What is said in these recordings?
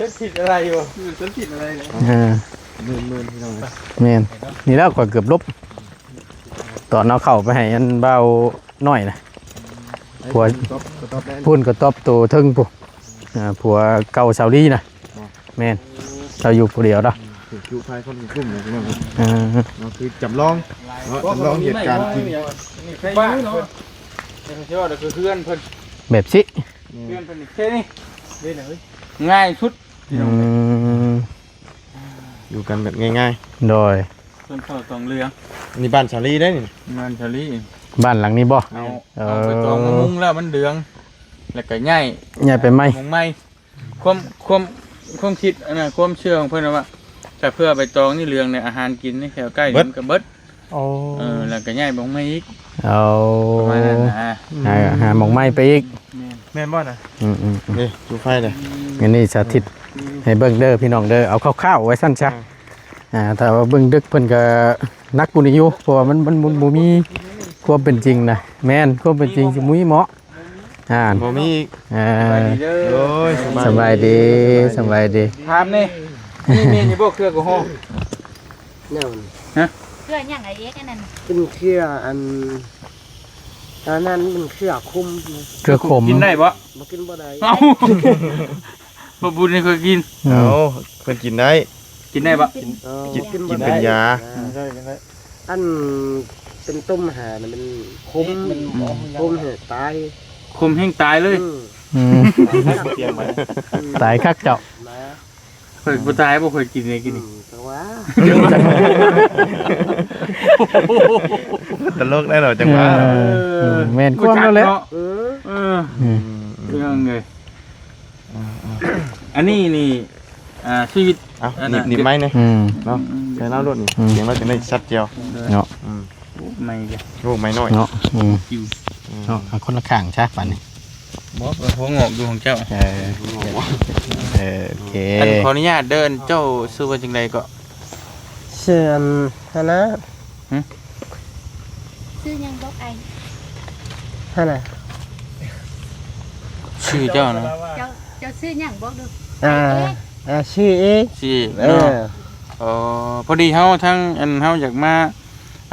ເຈົ້າຄິດອະໄລຢູ່? ເຈົ້າຄິດອະໄລເນຍ? ເອີ ມື່ນໆ ພີ່ນ້ອງເອີຍ. ແມ່ນ ນີ້ແຫຼະ ຂ້ອຍເກືອບຫຼົບ ຕອນເອົາເຂົ້າໄປໃຫ້ອັນບ່າວນ້ອຍນະ ຜົວ ກະຕອບ ກະຕອບໄດ້ ພຸ້ນກະຕອບໂຕເທິງພຸ້ນ ເອີ ຜົວເກົ່າສາວລີນະ. ແມ່ນ ລາວຢູ່ຜູ້ດຽວເນາະ ຖືກຈຸໄຟຄົນກຸ່ມເນາະ ພີ່ນ້ອງເອີຍ. ເອີ ເນາະ ຄືຈຳລອງເນາະ ຈຳລອງເຫດການຈິງ ນີ້ໄປຢູ່ເນາະ ເພິ່ນຊິວ່າກໍຄືເຮືອນເພິ່ນ ແບບຊິ ເຮືອນເພິ່ນນີ້ ແຄ່ນີ້ ງ່າຍສຸດ ພີ່ນ້ອງເອີຍ. ອືມ ຢູ່ກັນແບບງ່າຍໆ ໂດຍ ເພິ່ນເຂົ້າຕອງເຫຼືອງ. ອັນນີ້ບ້ານສາລີເດ້ນີ້ ບ້ານສາລີ ບ້ານຫຼັງນີ້ບໍ່? ເອົາ ເອີ ເອົາໄປຕອງມາມຸງແລ້ວມັນເຫຼືອງ ແລ້ວກໍຍ້າຍ ຍ້າຍໄປໃໝ່ ມຸງໃໝ່. ຄວາມ ຄວາມ ຄວາມຄິດອັນນັ້ນ ຄວາມເຊື່ອຂອງເພິ່ນນະວ່າ ຖ້າເພື່ອໃບຕອງນີ້ເຫຼືອງໃນອາຫານກິນໃນແຖວໃກ້ນີ້ມັນກໍເບິດ. ໂອ້ ເອີ ແລ້ວກໍຍ້າຍໝ່ອງໃໝ່ອີກ. ເອົາ ປະມານນັ້ນນະ ຫາ ຫາໝ່ອງໃໝ່ໄປອີກ. ແມ່ນ ແມ່ນບໍ່ນະ? ອືມໆໆ ນີ້ຈຸໄຟເດ້ ອັນນີ້ສາທິດໃຫ້ເບິ່ງເດີພີ່ນ້ອງເດີ ເອົາຄ່າວໆ ວ່າຊັ້ນຊະ. ອ່າ ຖ້າວ່າເບິ່ງເດິກເພິ່ນກໍໜັກກວ່ານີ້ຢູ່ ເພາະວ່າມັນ ມັນ ມັນບໍ່ມີຄວາມເປັນຈິງນະ. ແມ່ນ ຄວາມເປັນຈິງຊິມີເໝາະ ອ່າ ບໍ່ມີອີກ. ເອີ ສະບາຍດີເດີ ໂອ້ຍ ສະບາຍ ສະບາຍດີ ສະບາຍດີ. ຖາມແດ່ ມີ ມີຢູ່ບໍ່ເຄື່ອແອລກໍຮໍ? ແນວ ຮະ? ເຄື່ອຫຍັງໄອ້ເອກອັນນັ້ນ? ເປັນເຄືອອັນ ອັນນັ້ນເປັນເຄືອຂົມ ເຄືອຂົມ ກິນໄດ້ບໍ່? ບໍ່ກິນບໍ່ໄດ້. ເອົ້າ ບໍ່ບຸນໃຫ້ຂ້ອຍກິນ. ເອົ້າ ເພິ່ນກິນໄດ້ ກິນໄດ້ບໍ່? ກິນ ເອີ ກິນ ກິນ ກິນເປັນຢາ. ເອີ ໃຊ່ ກິນໄດ້. ອັນເປັນຕົ້ມຫານະ ມັນຂົມ ຂົມແຫ້ງຕາຍ ຂົມແຫ້ງຕາຍເລີຍ. ອືມ ອືມ ຕາຍຄັກເຈົ້າ. ຂ້ອຍບໍ່ຕາຍບໍ່ ຂ້ອຍກິນໄດ້ກິນນີ້. ອືມ ຈັງຫວະ ຕະຫຼົກໄດ້ເນາະ ຈັງຫວະ. ເອີ ເອີ ແມ່ນຄວາມແລ້ວແຫຼະ. ເອີ ເອີ ອືມ ເລື່ອງເລີຍ. ອັນນີ້ນີ້ ອ່າ ຊີວິດ ເອົາ ອັນ ໜີບ ໜີບໄມ້ແດ່ ອືມ ເນາະ ໃສ່ລາວໂລດນີ້ ອືມ ສຽງລາວຈັ່ງໄດ້ຊັດແຈວເນາະ. ອືມ ໂອ້ ໄມ້ເດ ໂອ້ ໄມ້ນ້ອຍເນາະ. ອືມ ເນາະ ເອົາຄົນລະຂ້າງຊະບາດນີ້. ບໍ່ ຫົວງອກຢູ່ຂອງເຈົ້າ. ເອີ ເອີ ໂອເຄ ອັນ ຂໍອະນຸຍາດເດີ ເຈົ້າຊື່ວ່າຈັ່ງໃດເກາະ? ຊື່ອັນ ຫັ້ນນະ. ຫຶ? ຊື່ຫຍັງບອກອ້າຍ? ຫັ້ນນະ ຊື່ເຈົ້ານະ? ເຈົ້າ ເຈົ້າຊື່ຫຍັງບອກດູ. ອ່າ ເອກ ອ່າ ຊື່ເອກ ຊື່ເອກ ເອີ ເນາະ. ອໍ ພໍດີເຮົາທາງ ອັນ ເຮົາຢາກມາ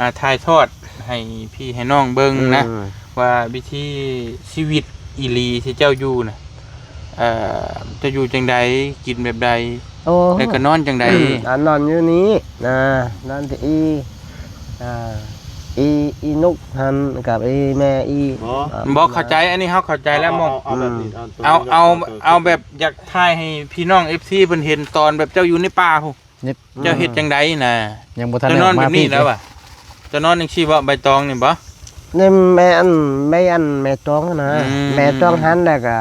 ອ່າ ຖ່າຍທອດໃຫ້ພີ່ໃຫ້ນ້ອງເບິ່ງນະ ອືມ ວ່າວິຖີຊີວິດອີ່ຫຼີທີ່ເຈົ້າຢູ່ນະ ເອີ ເຈົ້າຢູ່ຈັ່ງໃດ ກິນແບບໃດ ໂອ້ ແລ້ວກໍນອນຈັ່ງໃດ? ອ່າ ນອນຢູ່ນີ້ນະ ນອນທີ່ອີ ອ່າ ອີ ອີນົກຫັ້ນກັບອີແມ່ອີ ບໍ່ ບໍ່ເຂົ້າໃຈ. ອັນນີ້ເຮົາເຂົ້າໃຈແລ້ວ ເອົາ ມອງ ເອົາ ເອົາແບບນີ້ ເອົາ ເອົາ ເອົາແບບຢາກຖ່າຍໃຫ້ພີ່ນ້ອງເອັຟຊີເພິ່ນເຫັນຕອນແບບເຈົ້າຢູ່ໃນປ່າພຸ້ນ ເຈົ້າເຮັດຈັ່ງໃດນະ? ຍັງບໍ່ທັນໄດ້ອອກມາ. ເຈົ້ານອນແບບນີ້ແລ້ວຫວາ? ເຈົ້ານອນຈັ່ງຊີ້ບໍ່? ໃບຕອງນີ້ບໍ່? ນີ້ແມ່ອັນ ແມ່ອັນ ແມ່ຕອງຫັ້ນນະ ອືມ ແມ່ຕອງຫັ້ນ ແລ້ວກະ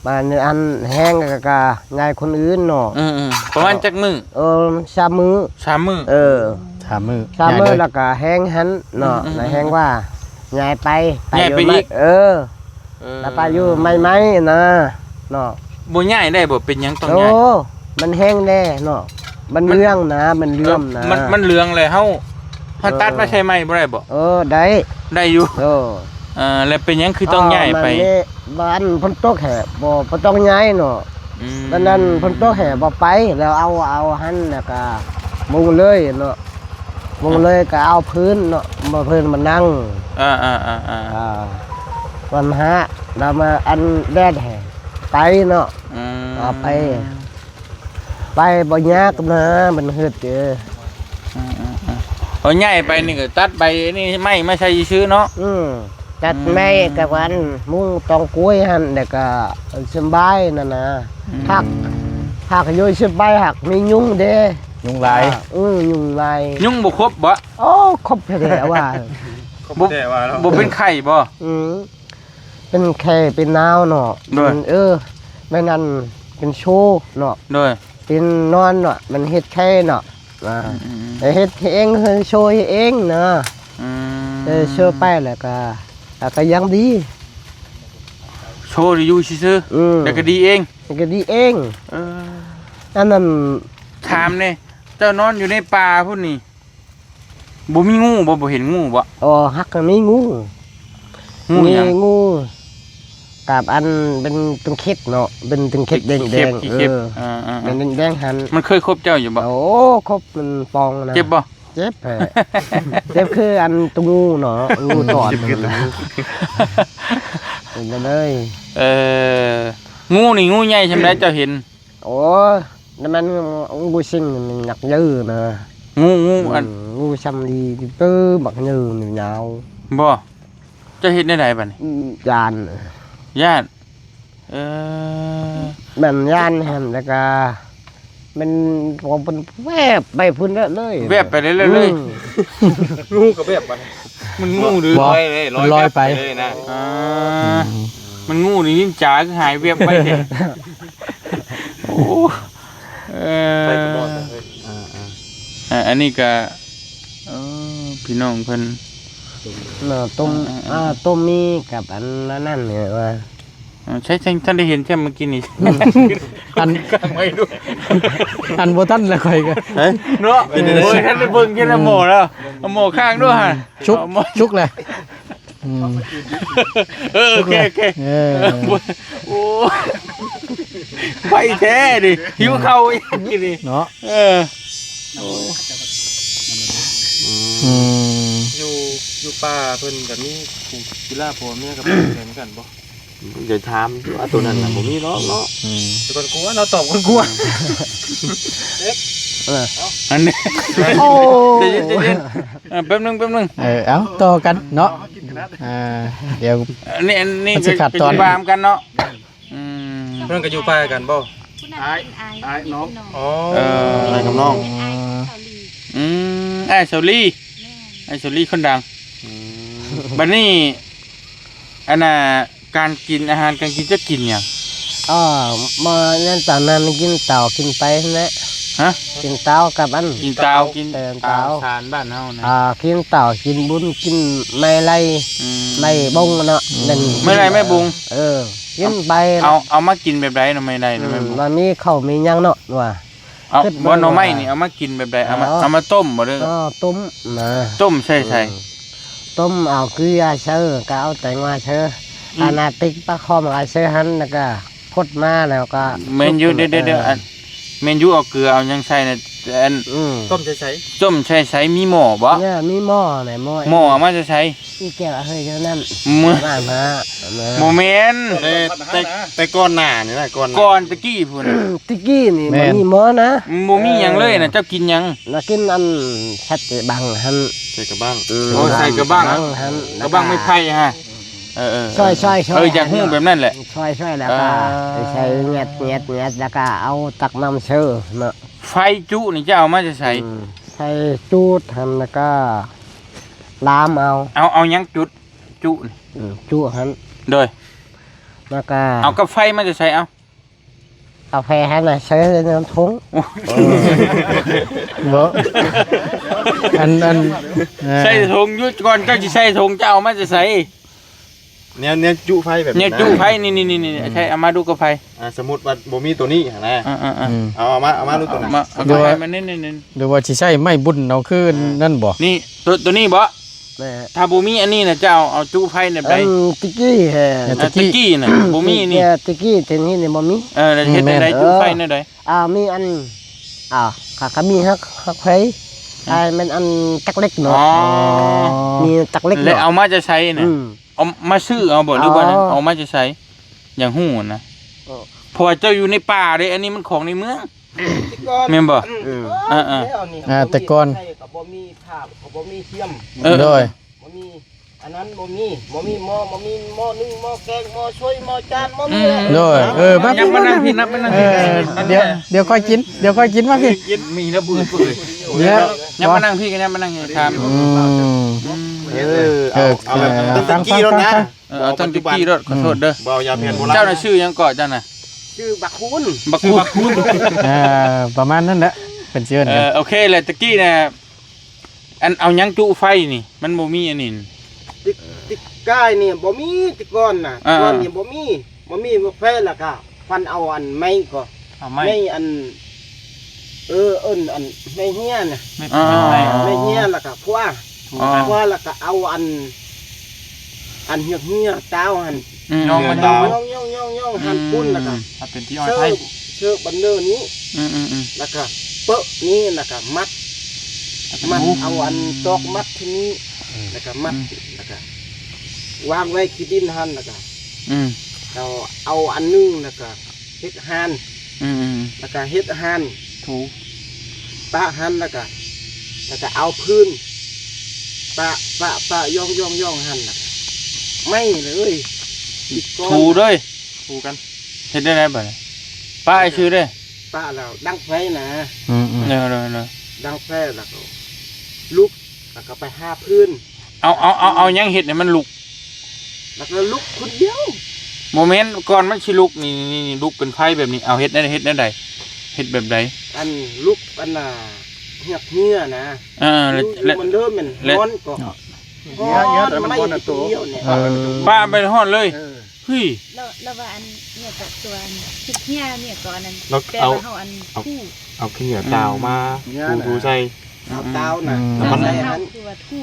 ບາດນີ້ອັນແຫ້ງກະ ກະຍາຍຄົນອື່ນເນາະ. ອືມໆ ປະມານຈັກມື້? ເອີ ສາມມື້ ສາມມື້. ເອີ ສາມມື້ ສາມມື້ ຍາຍເດີ ແລ້ວກະແຫ້ງຫັ້ນເນາະ. ອືມໆໆ ແລ້ວແຫ້ງວ່າຍາຍໄປ ໄປ ຍາຍໄປອີກ. ເອີ ເອີ ແລ້ວໄປຢູ່ໃໝ່ໆນະເນາະ. ບໍ່ຍ້າຍໄດ້ບໍ່? ເປັນຫຍັງຕ້ອງຍ້າຍ? ໂອ້ ມັນແຫ້ງແດ່ເນາະ ມັນເຫຼືອງນະ ມັນເຫຼືອງນະ. ມັນ ມັນເຫຼືອງແລ້ວ ເຮົາ ເຮົາຕັດມາໃສ່ໃໝ່ບໍ່ໄດ້ບໍ່? ເອີ ໄດ້ ໄດ້ຢູ່. ເອີ ເອີ ແລ້ວເປັນຫຍັງຄືຕ້ອງຍ້າຍໄປ? ເອີ ມັນນີ້ ບ້ານຝົນຕົກແຮງ ບໍ່ ບໍ່ຕ້ອງຍ້າຍເນາະ. ອືມ ບັດນັ້ນຝົນຕົກແຮງບໍ່ໄປ ແລ້ວເອົາ ເອົາຫັ້ນ ແລ້ວກະມຸງເລີຍເນາະ ມຸງເລີຍ ກະເອົາພື້ນເນາະ ມາພື້ນມານັ່ງ. ອ່າໆໆໆ ອ່າ ວັນຫາ ແລ້ວມາອັນແດດແຮງໄປເນາະ. ອືມ ເອົາໄປ ໄປບໍ່ຍາກນະ ມັນຮຶດເດີ. ອືມໆໆ ເອົາຍ້າຍໄປນີ້ກໍຕັດໃບນີ້ໄມ້ມາໃສ່ຊື່ໆເນາະ. ອືມ ຕັດໄມ້ ອືມ ກະວັນມຸງຕອງກ້ວຍຫັ້ນ ແລ້ວກະສະບາຍນັ້ນນະ. ອືມ ຜັກ ຜັກຢູ່ສະບາຍ ຫາກມີຍຸງເດ້ ຍຸງຫຼາຍ. ອ່າ ອືມ ຍຸງຫຼາຍ. ຍຸງບໍ່ຄົບບໍ່? ໂອ້ ຄົບແທ້ວ່າ ຄົບແທ້ວ່າເນາະ. ບໍ່ ບໍ່ເປັນໄຂ້ບໍ່? ອືມ ເປັນໄຂ້ເປັນໜາວເນາະ. ໂດຍ ເອີ ແມ່ນອັນເປັນໂຊເນາະ. ໂດຍ ເປັນນອນເນາະ ມັນເຮັດໄຂ້ເນາະ. ອ່າ ອືມໆໆ ເຮັດເອງ ໂຊເອງນະ. ອືມ ເອີ ໂຊໄປແລ້ວກະ ແລ້ວກະຍັງດີ ໂຊຢູ່ຊື່ໆ. ອືມ ແລ້ວກະດີເອງ ແລ້ວກະດີເອງ. ເອີ ອັນນັ້ນ ຖາມແດ່ ເຈົ້ານອນຢູ່ໃນປ່າພຸ້ນນີ້ ບໍ່ມີງູບໍ່? ບໍ່ເຫັນງູບໍ່? ອໍ ຫາກມີງູ. ງູຫຍັງ? ມີງູ ກັບອັນເປັນຕົງເຂັບເນາະ ເປັນຕົງເຂັບແດງໆ ເຂັບ ເອີ ເອີໆໆ ແດງໆຫັ້ນ. ມັນເຄີຍຄົບເຈົ້າຢູ່ບໍ່? ໂອ້ ຄົບມັນປ່ອງນະ. ເຈັບບໍ່? ເຈັບແທ້ ເຈັບຄືອັນຕົວງູເນາະ ງູຕອດ ເຈັບຄືຕົວງູ ເປັນຈັ່ງໃດ? ເອີ ງູນີ້ງູໃຫຍ່ສ່ຳໃດເຈົ້າເຫັນ? ໂອ້ຍ ນັ້ນມັນງູຊິງ ມັນຍັກເຍີນະ. ງູ ງູ ອືມ ອັນ ງູຊ່ຳດີເຕີ ບັກເຍີນຍາວ. ບໍ່? ເຈົ້າເຮັດແນວໃດບາດນີ້? ອືມ ຢ້ານ ຢ້ານ. ເອີ ແມ່ນຢ້ານຫັ້ນ ແລ້ວກະແມ່ນ ເປັນແວບໄປພຸ້ນເລີຍ ແວບໄປເລື້ອຍໆເລີຍ. ອືມ ງູກະແວບໄປ ມັນງູຫຼື ບໍ່ ລອຍໄປ ລອຍໄປເລີຍນະ. ອ່າ ອືມ ມັນງູນີ້ນິນຈາຄືຫາຍແວບໄປແທ້. ໂອ້ ເອີ ໄປກະບອດເລີຍ. ອ່າໆ ອ່າ ອັນນີ້ກະ ເອີ ພີ່ນ້ອງເພິ່ນ ເນາະ ຕົ້ມ ອ່າໆ ອ່າ ຕົ້ມໝີ່ກັບອັນນັ້ນນີ້ວ່າ ອ່າ ໃຊ້ ໃຊ້ ທັນໄດ້ເຫັນແທ້ມື້ກີ້ນີ້. ອັນ ຂ້າງໄວ້ດູ ອັນບໍ່ທັນລະຂ້ອຍກະ ເນາະ ເປັນໄດ? ໂອ້ຍ ທັນໄດ້ເບິ່ງແຄ່ໝໍ້ແລ້ວ ໝໍ້ຂ້າງດູຫັ້ນ ຊຸກ ຊຸກແລ້ວ. ອືມ ເອີ ໂອເຄ ໂອເຄ ເອີ ໂອ້ ໄວແທ້ນີ້ ຫິວເຂົ້າອີກນີ້ເນາະ. ເອີ ອືມ ຢູ່ ຢູ່ປ່າເພິ່ນກະມີຜູ້ກິລາຜົວເມຍກະເປັນຄືກັນບໍ່? ຢ່າຖາມ ອັນໂຕນັ້ນນະ ອືມ ບໍ່ມີເນາະ ເນາະ. ອືມ ແຕ່ກ່ອນກົວ ເຮົາຕອບກ່ອນກົວ. ເອີ ອັນນີ້ ໂອ້ ໃຈເຢັນ ໃຈເຢັນ ເອີ ແປັບໜຶ່ງ ແປັບໜຶ່ງ. ເອີ ເອົາ ຕໍ່ກັນເນາະ. ອ່າ ດຽວ ອັນນີ້ ອັນນີ້ ມັນຊິຂາດຕອນ ກະຢູ່ປ່ານຳກັນເນາະ. ອືມ ເພິ່ນກະຢູ່ປ່າກັນບໍ່? ອ້າຍ ອ້າຍນ້ອງ. ອໍ ເອີ ອ້າຍກັບນ້ອງ. ອືມ ອ້າຍສາວລີ. ແມ່ນ ອ້າຍສາວລີຄົນດັງ. ອືມ ບາດນີ້ ອັນນ່າ ການກິນ ອາຫານການກິນ ເຈົ້າກິນຫຍັງ? ອໍ ບໍ່ ນັ້ນຕອນນັ້ນກິນເຕົ້າ ກິນໄປຫັ້ນແຫຼະ. ຮະ? ກິນເຕົ້າກັບອັນ ກິນເຕົ້າ ກິນ ເອີ ເຕົ້າ ເຕົ້າສານບ້ານເຮົານະ. ອ່າ ກິນເຕົ້າ ກິນບຸນ ກິນໄມ້ໄລ່ ອືມ ໄມ້ບົງເນາະ. ອືມ ແມ່ນ ໄມ້ໄລ່ໄມ້ບົງ. ເອີ ກິນໄປ ເອົາ ເອົາມາກິນແບບໃດເນາະ ໄມ້ໄລ່ນະ? ອືມ ແມ່ນບໍ່? ວ່າມີເຂົ້າມີຫຍັງເນາະ ວ່າ ເອົາ ຄິດເບິ່ງ ບໍ່ ໜໍ່ໄມ້ນີ້ເອົາມາກິນແບບໃດ? ເອົາມາ ເອົາມາຕົ້ມບໍ່ ຫຼື ອໍ ຕົ້ມນະ. ຕົ້ມໃສ່ໃສ? ອືມ ຕົ້ມເອົາເກືອໃສ່ ກະເອົາແຕງກວາໃສ່. ອືມ ອັນນັ້ນຕິກປາຄອມກະໃສ່ຫັ້ນ ແລ້ວກະພົດມາ ແລ້ວກະ ແມ່ນຢູ່ ສຸກ ດຽວໆ ເອີ ອັນ ແມ່ນຢູ່ ເອົາເກືອເອົາຫຍັງໃສ່ນະ ອັນ ອືມ ຕົ້ມໃສ່ໃສ? ຕົ້ມໃສ່ໃສ? ມີໝໍ້ບໍ່? ເອີ ມີໝໍ້ແຫຼະ ໝໍ້. ໝໍ້ເອົາມາແຕ່ໃສ? ອີແກ້ວເຮີ້ຍ ແຖວນັ້ນ ມາ ມາ ມາ. ບໍ່ແມ່ນ ແຕ່ ແຕ່ ແຕ່ກ່ອນໜ້ານີ້ນະ ກ່ອນໜ້າ ກ່ອນຕະກີ້ພຸ້ນ. ຕະກີ້ນີ້ ແມ່ນ ບໍ່ມີໝໍ້ນະ ບໍ່ມີຫຍັງເລີຍນະ. ເອີ ເຈົ້າກິນຫຍັງ? ລະກິນອັນ ໃສ່ກະບັງຫັ້ນ. ໃສ່ກະບັງ. ອືມ ໂອ້ ໃສ່ກະບັງ ກະບັງຫັ້ນ ກະບັງໄມ້ໄຜ່ຫັ້ນ. ເອີໆໆ ຊ່ອຍໆໆ ເອີ ຢາກຮູ້ແບບນັ້ນແຫຼະ. ຊ່ອຍໆ ແລ້ວກະ ເອີ ໃສ່ແຫງດໆໆ ແລ້ວກະເອົາຕັກນ້ຳໃສ່ເນາະ. ໄຟຈຸນີ້ເຈົ້າເອົາມາແຕ່ໃສ? ອືມ ໃສ່ຈູດຫັ້ນ ແລ້ວກະລາມເອົາ. ເອົາ ເອົາຫຍັງຈຸດ? ຈຸນີ້ ອືມ ຈຸຫັ້ນ. ໂດຍ ແລ້ວກະ ເອົາກັບໄຟມາແຕ່ໃສ? ເອົາ ເອົາໄຟຫັ້ນນະ ໃສ່ໃນຖົງ. ບໍ່ ອັນ ອັນ ເອີ ໃສ່ຖົງຢູ່. ກ່ອນເຈົ້າຊິໃສ່ຖົງ ເຈົ້າເອົາມາແຕ່ໃສ? ແນວ ແນວຈຸໄຟແບບນີ້ນະ ແນວຈຸໄຟນີ້ໆໆ ອືມ ໃຊ້ເອົາມາດູກັບໄຟ. ອ່າ ສົມມຸດວ່າບໍ່ມີໂຕນີ້ຫັ້ນນະ ອ່າໆໆ ອືມ ເອົາ ເອົາມາ ເອົາມາດູໂຕນັ້ນ. ມາ ເອົາໄປໃຫ້ມັນນີ້ໆໆ ຫຼືວ່າຊິໃຊ້ໄມ້ບຸນເອົາຄື ອ່າ ນັ້ນບໍ່? ນີ້ ໂຕ ໂຕນີ້ບໍ່? ແມ່ນ ຖ້າບໍ່ມີອັນນີ້ນະ ເຈົ້າເອົາຈຸໄຟແນວໃດ? ອັນຕະກີ້ແຮະ ຕະກີ້ນະ ບໍ່ມີນີ້ ຕະກີ້ ແຕ່ນີ້ນີ້ບໍ່ມີ. ເອີ ແລ້ວເຮັດແນວໃດ ອືມ ແມ່ນ ຈຸໄຟແນວໃດ? ອ່າ ມີອັນ ອ່າ ກະ ກະມີຮັກ ຮັກໄຟ ອ່າ ແມ່ນອັນຕັກເຫຼັກເນາະ. ອໍ ມີຕັກເຫຼັກເນາະ ແລ້ວເອົາມາຈາກໃສນະ? ອືມ ເອົາມາຊື້ເອົາບໍ່ ຫຼືວ່າ ອໍ ເອົາມາຈາກໃສ? ຢາກຮູ້ນະ ເອີ ເພາະວ່າເຈົ້າຢູ່ໃນປ່າເດ້ ອັນນີ້ມັນຂອງໃນເມືອງ ແມ່ນບໍ່? ອືມ ເອີໆ ແຕ່ກ່ອນ ໃສ່ກະບໍ່ມີຖ້າ ກະບໍ່ມີຊຽມ ເອີ ໂດຍ ບໍ່ມີອັນນັ້ນ ບໍ່ມີ ບໍ່ມີໝໍ້ ບໍ່ມີໝໍ້ໜຶ້ງ ໝໍ້ແກງ ໝໍ້ຊ່ວຍ ໝໍ້ຈານ ບໍ່ມີແຫຼະ ອືມ ໂດຍ ເອີ ມາ ມານັ່ງພີ້ ມານັ່ງພີ້ ເອີ ດຽວ ດຽວຄ່ອຍກິນ ດຽວຄ່ອຍກິນ ມາພີ້ ມີແລ້ວບືດເປີດ ດຽວ ຍັບມານັ່ງພີ້ ກັນຍັບມານັ່ງ ຖາມ ອືມ ເອີ ເອົາ ເອົາແບບ ເອີ ຕັ້ງແຕ່ກີ້ໂລດນະ ເອີ ເອົາຕັ້ງແຕ່ກີ້ໂລດ ຂໍໂທດເດີ ບໍ່ເອົາຢາແຜນໂບລານ. ເຈົ້ານະຊື່ຫຍັງເກາະ ເຈົ້ານະ? ຊື່ບັກຄູນ ບັກຄູນ ອ່າ ປະມານນັ້ນແຫຼະ ເພິ່ນຊິເອີ້ນກັນ. ເອີ ໂອເຄແຫຼະ ຕະກີ້ນະ ອັນ ເອົາຫຍັງຈຸໄຟນີ້? ມັນບໍ່ມີອັນນີ້ ຕິ ຕິກາຍນີ້ບໍ່ມີ ແຕ່ກ່ອນນະ ອ່າໆ ກ່ອນນີ້ບໍ່ມີ ບໍ່ມີໄຟ ແລ້ວກະຟັນເອົາອັນໄມ້ກໍ ເອົາໄມ້ ໄມ້ອັນ ເອີ ເອີ້ນອັນໄມ້ເຮຍນະ ໄມ້ ອ່າ ໄມ້ເຮຍ ແລ້ວກະຂົວ ອໍ ຂົວ ແລ້ວກະເອົາອັນ ອັນເຮຍ ເຮຍຕາວຫັ້ນ ອືມ ຍ່ອງມາ ຍ່ອງ ຍ່ອງ ຍ່ອງ ຍ່ອງ ຫັ້ນປຸ້ນ ແລ້ວກໍ ອືມ ຖ້າເປັນທີ່ອ້ອຍ ເຊີບ ໄພ ເຊີບບັນເນີນີ້ ອືມໆໆ ແລ້ວກໍເປິະນີ້ ແລ້ວກໍມັດ ແລ້ວກໍ ມັດ ຖູ ເອົາອັນຕອກມັດທີ່ນີ້ ອືມ ແລ້ວກໍມັດ ອືມ ແລ້ວກໍວາງໄວ້ຂີ້ດິນຫັ້ນ ແລ້ວກໍ ອືມ ເອົາ ເອົາອັນໜຶ່ງ ແລ້ວກໍເຮັດຮ່ານ ອືມໆ ແລ້ວກໍເຮັດຮ່ານ ຖູ ປະຫັ້ນ ແລ້ວກໍ ແລ້ວກໍເອົາພື້ນປະ ປະ ປະ ຢ່ອງໆໆ ຫັ້ນ ແລ້ວກໍໄໝ້ເລີຍ ຕິດກ້ອນ ຖູເລີຍ ຖູກັນ ເຮັດໄດ້ໄດ໋ບັດນີ້ ປະຊື່ເດ້ ປະແລ້ວດັງໄຟນະ ອືມໆ ເດີໆໆ ດັງໄຟແລ້ວກໍລຸກ ແລ້ວກໍໄປຫາພື້ນ ເອົາ ເອົາ ເອົາ ເອົາຫຍັງເຮັດໃຫ້ມັນລຸກ ແລ້ວກໍລຸກຄົນດຽວ ບໍ່ແມ່ນ ກ່ອນມັນຊິລຸກນີ້ ນີ້ ນີ້ ລຸກເປັນໄຟແບບນີ້ ເອົາເຮັດແນວ ເຮັດແນວໃດ ເຮັດແບບໃດ ອັນລຸກ ອັນນ່າ ຮຽກເຫື່ອນະ ເອີ ແລ້ວ ຢູ່ ຢູ່ ແລ້ວ ມັນເລີ່ມແມ່ນ ແລ້ວ ຮ້ອນກໍ ເຫື່ອ ຮ້ອນ ເຫື່ອ ແຕ່ມັນຮ້ອນນະໂຕ ໄໝ້ຕົວດຽວນີ້ ເອີ ປະໄປຮ້ອນເລີຍ ເອີ ເຮີ້ຍ ລາວ ລາວວ່າອັນເຫຍື້ອກະຕົວອັນ ເຫຍື້ອເຫຍື້ອກໍອັນນັ້ນ ລາວ ແປວ່າເຮົາອັນ ເອົາ ຖູ ເອົາຂີ້ເຫຍື້ອຕາວມາ ອືມ ຖູ ຖູໃສ່ ອືມ ເອົາຕາວນະ ອືມ ໃສ່ຫັ້ນ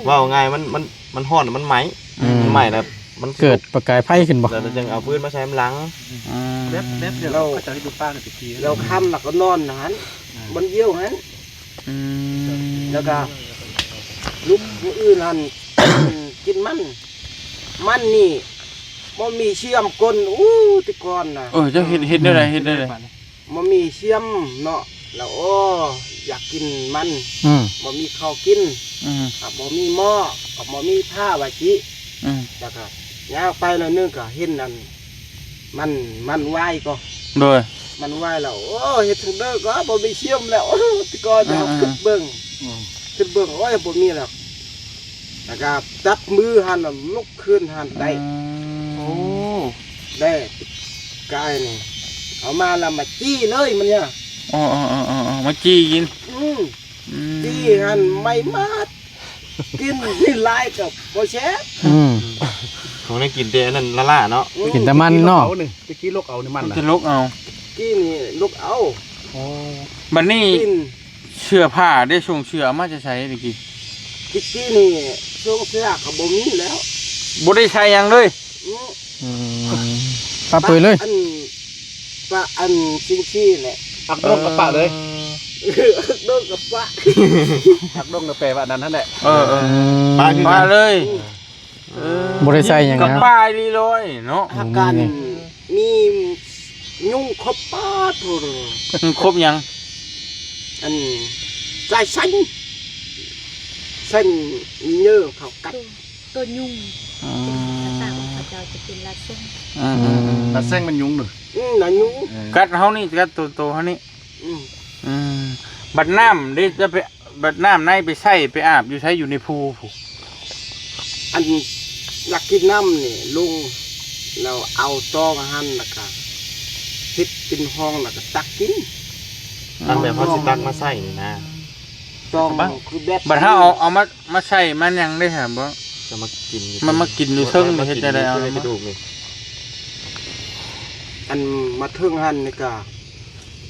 ເວົ້າງ່າຍ ມັນ ມັນ ມັນຮ້ອນ ມັນໄໝ້ ອືມ ມັນໄໝ້ແລ້ວ ມັນເກີດປະກາຍໄຟຂຶ້ນບໍ່ ແລ້ວຈັ່ງເອົາຟືນມາໃສ່ນຳຫຼັງ ອືມ ແບບ ແບບດຽວເຂົາເຈົ້າເຮັດຢູ່ປ່າແຕ່ກີ້ ແລ້ວຄ່ຳແລ້ວກໍນອນຫັ້ນ ອືມ ບ່ອນດຽວຫັ້ນ ອືມ ແລ້ວກໍລຸກມື້ອື່ນຫັ້ນ ກິນມັນ ມັນນີ້ບໍ່ມີຊຽມກົ້ນ ອູ້ ແຕ່ກ່ອນນະ ເອີ ເຈົ້າເຮັດ ເຮັດແນວໃດ ເຮັດແນວໃດ ບໍ່ມີຊຽມເນາະ ແລ້ວ ໂອ້ ຢາກກິນມັນ ອືມ ບໍ່ມີເຂົ້າກິນ ອືມ ກໍບໍ່ມີໝໍ້ ກໍບໍ່ມີຜ້າວ່າຊິ ອືມ ແລ້ວກໍຍ່າງໄປໜ້ອຍໜຶ່ງກໍເຫັນອັນ ມັນ ມັນວາຍກໍ ໂດຍ ມັນວາຍແລ້ວ ໂອ້ ເຮັດຈັ່ງໃດກໍບໍ່ມີຊຽມແລ້ວ ແຕ່ກ່ອນ ອືມ ຄຶດເບິ່ງ ອືມ ຄຶດເບິ່ງ ໂອ້ຍ ບໍ່ມີແລ້ວ ແລ້ວກໍຈັບມືຫັ້ນ ລຸກຂຶ້ນຫັ້ນໄດ້ ອືມ ໂອ້ ໄດ້ ກາຍນີ້ ເອົາມາແລ້ວມາຈີ່ເລີຍມັນເນຍ ອໍໆໆໆ ມາຈີ່ກິນ ອືມ ອືມ ຈີ່ຫັ້ນໄໝ້ໝົດ ກິນນີ້ຫຼາຍກໍບໍ່ແຊບ ອືມ ຂອງໄດ້ກິນແຕ່ອັນນັ້ນລ້າໆເນາະ ອືມ ກິນແຕ່ມັນເນາະ ຕະກີ້ລົກເອົານີ້ ຕະກີ້ລົກເອົານີ້ມັນ ມັນຈະລົກເອົາ ຕະກີ້ນີ້ລົກເອົາ ໂອ້ ບັດນີ້ ກິນ ເສື້ອຜ້າເດ້ ໂສ້ງເສື້ອເອົາມາແຕ່ໃສຕະກີ້? ຕະກີ້ນີ້ໂສ້ງເສື້ອກໍບໍ່ມີແລ້ວ ບໍ່ໄດ້ໃສ່ຫຍັງເລີຍ ອືມ ອືມ ປະເປີຍເລີຍ ອັນ ປະອັນ ສິ່ງຊີ້ແຫຼະ ອັກດົງກັບປະເລີຍ ເອີ ອັກດົງກັບປະ ອັກດົງກໍແປວ່າອັນນັ້ນຫັ້ນແຫຼະ ເອີໆ ອືມ ປະຄືກັນ ປະເລີຍ ອືມ ເອີ ບໍ່ໄດ້ໃສ່ຫຍັງ ກັບ ນະ ປາຍລີລອຍເນາະ ຫາກການມີຍຸງຄົບປາດໂທດ ຄົບຫຍັງ ອັນ ສາຍສັນ ສັນເຍີເຂົາກັດ ໂຕຍຸງ ອືມ ພາສາຂອງເຂົາເຈົ້າຈະເປັນລາເຊັງ ອືມ ອືມ ລາເຊັງມັນຍຸງເນາະ ອືມ ລາຍຸງ ເອີ ກັດເຮົານີ້ ກັດໂຕ ໂຕເຮົານີ້ ອືມ ອືມ ບັດນ້ຳເດ້ ຈະໄປ ບັດນ້ຳໃນໄປໃຊ້ໄປອາບຢູ່ໃສ? ຢູ່ໃນພູພຸ້ນ ອັນຢາກກິນນ້ຳນີ້ລົງ ແລ້ວເອົາຕອງຫັ້ນ ແລ້ວກະເຮັດເປັນຮ່ອງ ແລ້ວກະຕັກກິນ ອັນແບບເຮົາຊິຕັກມາໃຊ້ນີ້ນະ ຕອງຄືແບບ ບັດເຮົາເອົາ ເອົາມາ ມາໃສ່ມາຫຍັງໄດ້ຫາບໍ່? ຈະມາກິນຢູ່ ມັນມາກິນຢູ່ເທິງນີ້ ເຮັດແນວໃດເອົາ ກະດູກນີ້ ອັນມາເທິງຫັ້ນນີ້ກະ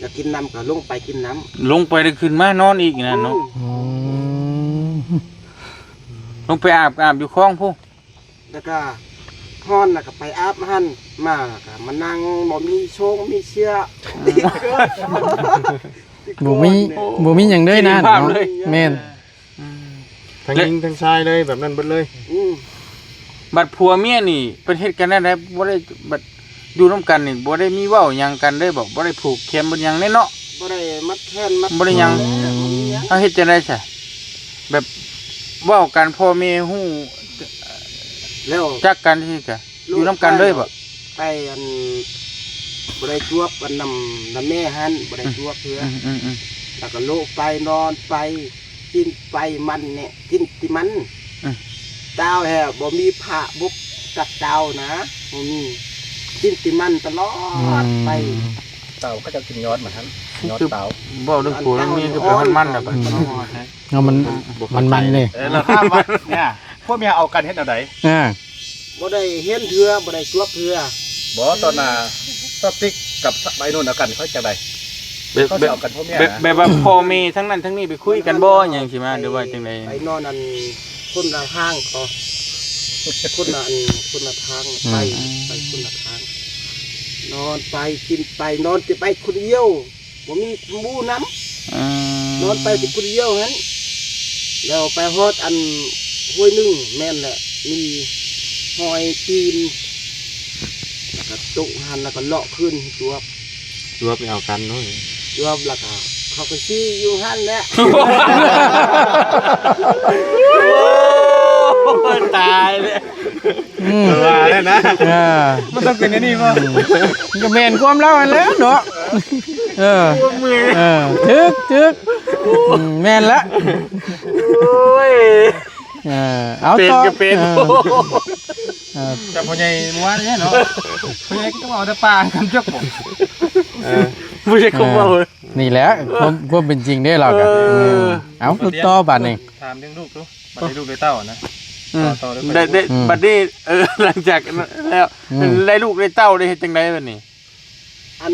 ຢາກກິນນ້ຳກໍລົງໄປກິນນ້ຳ ລົງໄປແລ້ວຂຶ້ນມານອນອີກນັ້ນເນາະ ອືມ ອືມ ລົງໄປອາບ ອາບຢູ່ຄອງພຸ້ນ ແລ້ວກໍຮ້ອນ ແລ້ວກໍໄປອາບຫັ້ນ ມາແລ້ວກໍມານັ່ງ ບໍ່ມີໂຊງມີເຊືອ ອືມ ບໍ່ມີ ບໍ່ມີຫຍັງເລີຍນະ ຊີວິດພາບເລີຍ ເນາະ ແມ່ນ ອືມ ທັງຍິງທັງຊາຍເລີຍ ແບບນັ້ນເບິດເລີຍ ອືມ ບັດຜົວເມຍນີ້ເພິ່ນເຮັດກັນແນວໃດ? ບໍ່ໄດ້ ບັດຢູ່ນຳກັນນີ້ ບໍ່ໄດ້ມີເວົ້າຫຍັງກັນເລີຍບໍ? ບໍ່ໄດ້ຜູກແຂນບໍ່ຫຍັງເລີຍເນາະ? ບໍ່ໄດ້ມັດແຂນມັດ ບໍ່ໄດ້ຫຍັງ ບໍ່ມີຫຍັງ ເຮົາເຮັດຈັ່ງໃດຊະ? ແບບເວົ້າກັນ ພໍ່ແມ່ຮູ້ ແລ້ວ ຈັກກັນ ຊິກະ ຢູ່ນຳກັນເລີຍບໍ? ໄປອັນ ບໍ່ໄດ້ຈວບອັນນຳ ນຳແມ່ຫັ້ນ ບໍ່ໄດ້ຈວບເທື່ອ ອືມໆໆ ແລ້ວກໍໂລະໄປ ນອນໄປ ກິນໄປມັນແນ່ ກິນແຕ່ມັນ ອືມ ຕາວແທ້ ບໍ່ມີຜ້າບຸກກັບຕາວນະ ບໍ່ມີ ກິນແຕ່ມັນຕະຫຼອດໄປ ອືມ ຕາວເຂົາເຈົ້າກິນຍອດມັນຫັ້ນ ຍອດຕາວ ເວົ້າເລື່ອງຜົວເລື່ອງເມຍຄືໄປຮອດມັນແລ້ວບັດນີ້ ເນາະ ມັນ ມັນເດ້ ເອີ ແລ້ວຖາມວ່າ ເນີ້ຍ ຜົວເມຍເອົາກັນເຮັດແນວໃດ? ອ່າ ບໍ່ໄດ້ເຫັນເທື່ອ ບໍ່ໄດ້ຈວບເທື່ອ ບໍ່ ຕອນໜ້າ ຕອນຕິກກັບໃບໜຸ່ນເອົາກັນ ເຂົາເຮັດຈັ່ງໃດ? ແບບ ເຂົາຊິເອົາກັນຜົວເມຍ ແບບ ນະ ແບບວ່າພໍ່ແມ່ທັງນັ້ນທັງນີ້ໄປຄຸຍກັນບໍ່ ຫຍັງຊີ້ມາ ຫຼືວ່າຈັ່ງໃດ? ໄປນອນອັນຄົນລະທາງກໍ ຄົນລະອັນ ຄົນລະທາງ ອືມ ໄປ ໄປຄົນລະທາງ ນອນໄປກິນໄປ ນອນແຕ່ໄປຄົນດຽວ ບໍ່ມີໝູ່ນຳ ອືມ ນອນໄປແຕ່ຄົນດຽວຫັ້ນ ແລ້ວໄປຮອດອັນຫ້ວຍໜຶ່ງ ແມ່ນແຫຼະ ມີຮອຍຕີນ ແລ້ວກໍຕົກຫັ້ນ ແລ້ວກໍເລາະຄືນຈວບ ລວບແນວກັນເນາະ ລວບແລ້ວກໍເຂົາກໍຊີ້ຢູ່ຫັ້ນແຫຼະ ໂອ້ຍ ຕາຍແລ້ວ ອືມ ວ່າແລ້ວນະ ເອີ ມັນຕ້ອງເປັນອັນນີ້ບໍ່? ອືມ ມັນກໍແມ່ນຄວາມລາວຫັ້ນແຫຼະເນາະ ເອີ ເມື່ອຍ ເອີ ຖືກ ຖືກ ອືມ ແມ່ນລະ ໂອ້ຍ ເອີ ເອົາ ເປັນກໍເປັນ ເອີ ເອີ ຈຳພໍ່ໃຫຍ່ເມື່ອວານນີ້ເນາະ ພໍ່ໃຫຍ່ກໍຕ້ອງເອົາແຕ່ປາກັນຈັກບໍ່ ເອີ ບໍ່ໃຊ່ຄວາມເວົ້າ ເອີ ນີ້ແຫຼະ ຄວາມ ຄວາມເປັນຈິງເດ້ລາວກໍ ເອີ ເອີ ເອົາ ຕໍ່ບາດນີ້ ຖາມເລື່ອງລູກດູ ບັດໄດ້ລູກໄດ້ເຕົ້ານະ ອືມ ຕໍ່ ຕໍ່ເລີຍ ໄດ້ ໄດ້ ອືມ ບັດນີ້ ເອີ ຫຼັງຈາກນັ້ນແລ້ວ ອືມ ໄດ້ລູກໄດ້ເຕົ້າໄດ້ເຮັດຈັ່ງໃດບັດນີ້? ອັນ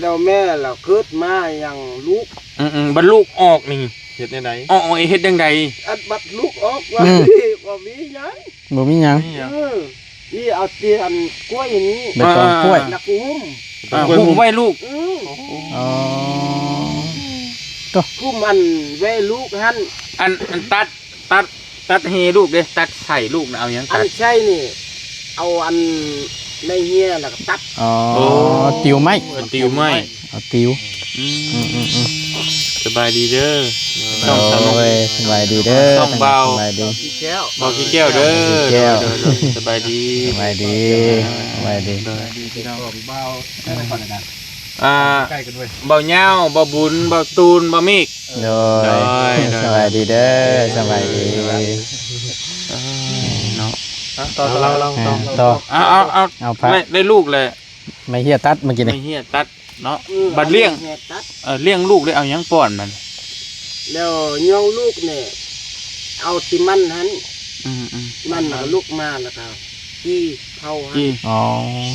ແລ້ວແມ່ລະເກີດມາຍັງລູກ ອືມໆ ບັດລູກອອກນີ້ເຮັດແນວໃດ? ອອກ ອອກເຮັດຈັ່ງໃດ? ອັນບັດລູກອອກວ່າ ອືມ ບໍ່ມີຫຍັງ ບໍ່ມີຫຍັງ ເອີ ນີ້ເອົາແຕ່ອັນກ້ວຍນີ້ ໃບຕອງກ້ວຍ ອ່າ ແລ້ວກໍຫຸ້ມ ອ່າ ຫຸ້ມໄວ້ລູກ ອືມ ອໍ ຫຸ້ມອັນໄວ້ລູກຫັ້ນ ອັນ ອັນຕັດ ຕັດ ຕັດແຮລູກເດ້ ຕັດໄສ້ລູກນະ ເອົາຫຍັງຕັດ? ອັນໄສ້ນີ້ ເອົາອັນໄມ້ເຫຍແລ້ວກໍຕັດ ອໍ ໂອ້ ຕິວໄມ້ ຕິວໄມ້ ເອົາຕິວ ອືມ ອືມໆໆ ສະບາຍດີເດີ ໂດຍ ສະບາຍດີເດີ ຊ່ອງບ່າວ ສະບາຍດີ ບ່າວຂີ້ແກ້ວ ບ່າວຂີ້ແກ້ວເດີ ຂີ້ແກ້ວ ໂດຍໆ ສະບາຍດີ ສະບາຍດີ ສະບາຍດີ ໂດຍ ພີ່ນ້ອງ ບ່າວ ອ່າ ໃກ້ກັນເວີຍ ບ່າວຍາວ ບ່າວບຸນ ບ່າວຕູນ ບ່າວເມກ ໂດຍ ໂດຍ ໂດຍ ສະບາຍດີເດີ ສະບາຍດີ ເອີ ເນາະ ເອົາ ຕໍ່ ຕໍ່ ເອົາ ເອົາ ເອົາ ເອົາ ເອົາ ເອົາ ໄດ້ ໄດ້ລູກແລ້ວ ໄມ້ເຫຍຕັດເມື່ອກີ້ນີ້ ໄມ້ເຫຍຕັດເນາະ ອືມ ບັດລ້ຽງ ເອົາໄມ້ເຫຍຕັດ ເອີ ລ້ຽງລູກໄດ້ເອົາຫຍັງປ້ອນມັນ? ແລ້ວຍ່ອງລູກນີ້ ເອົາແຕ່ມັນຫັ້ນ ອືມໆ ມັນລະລຸກມາ ແລ້ວກໍ ຈີ່ເຜົາຫັ້ນ ຈີ່ ອໍ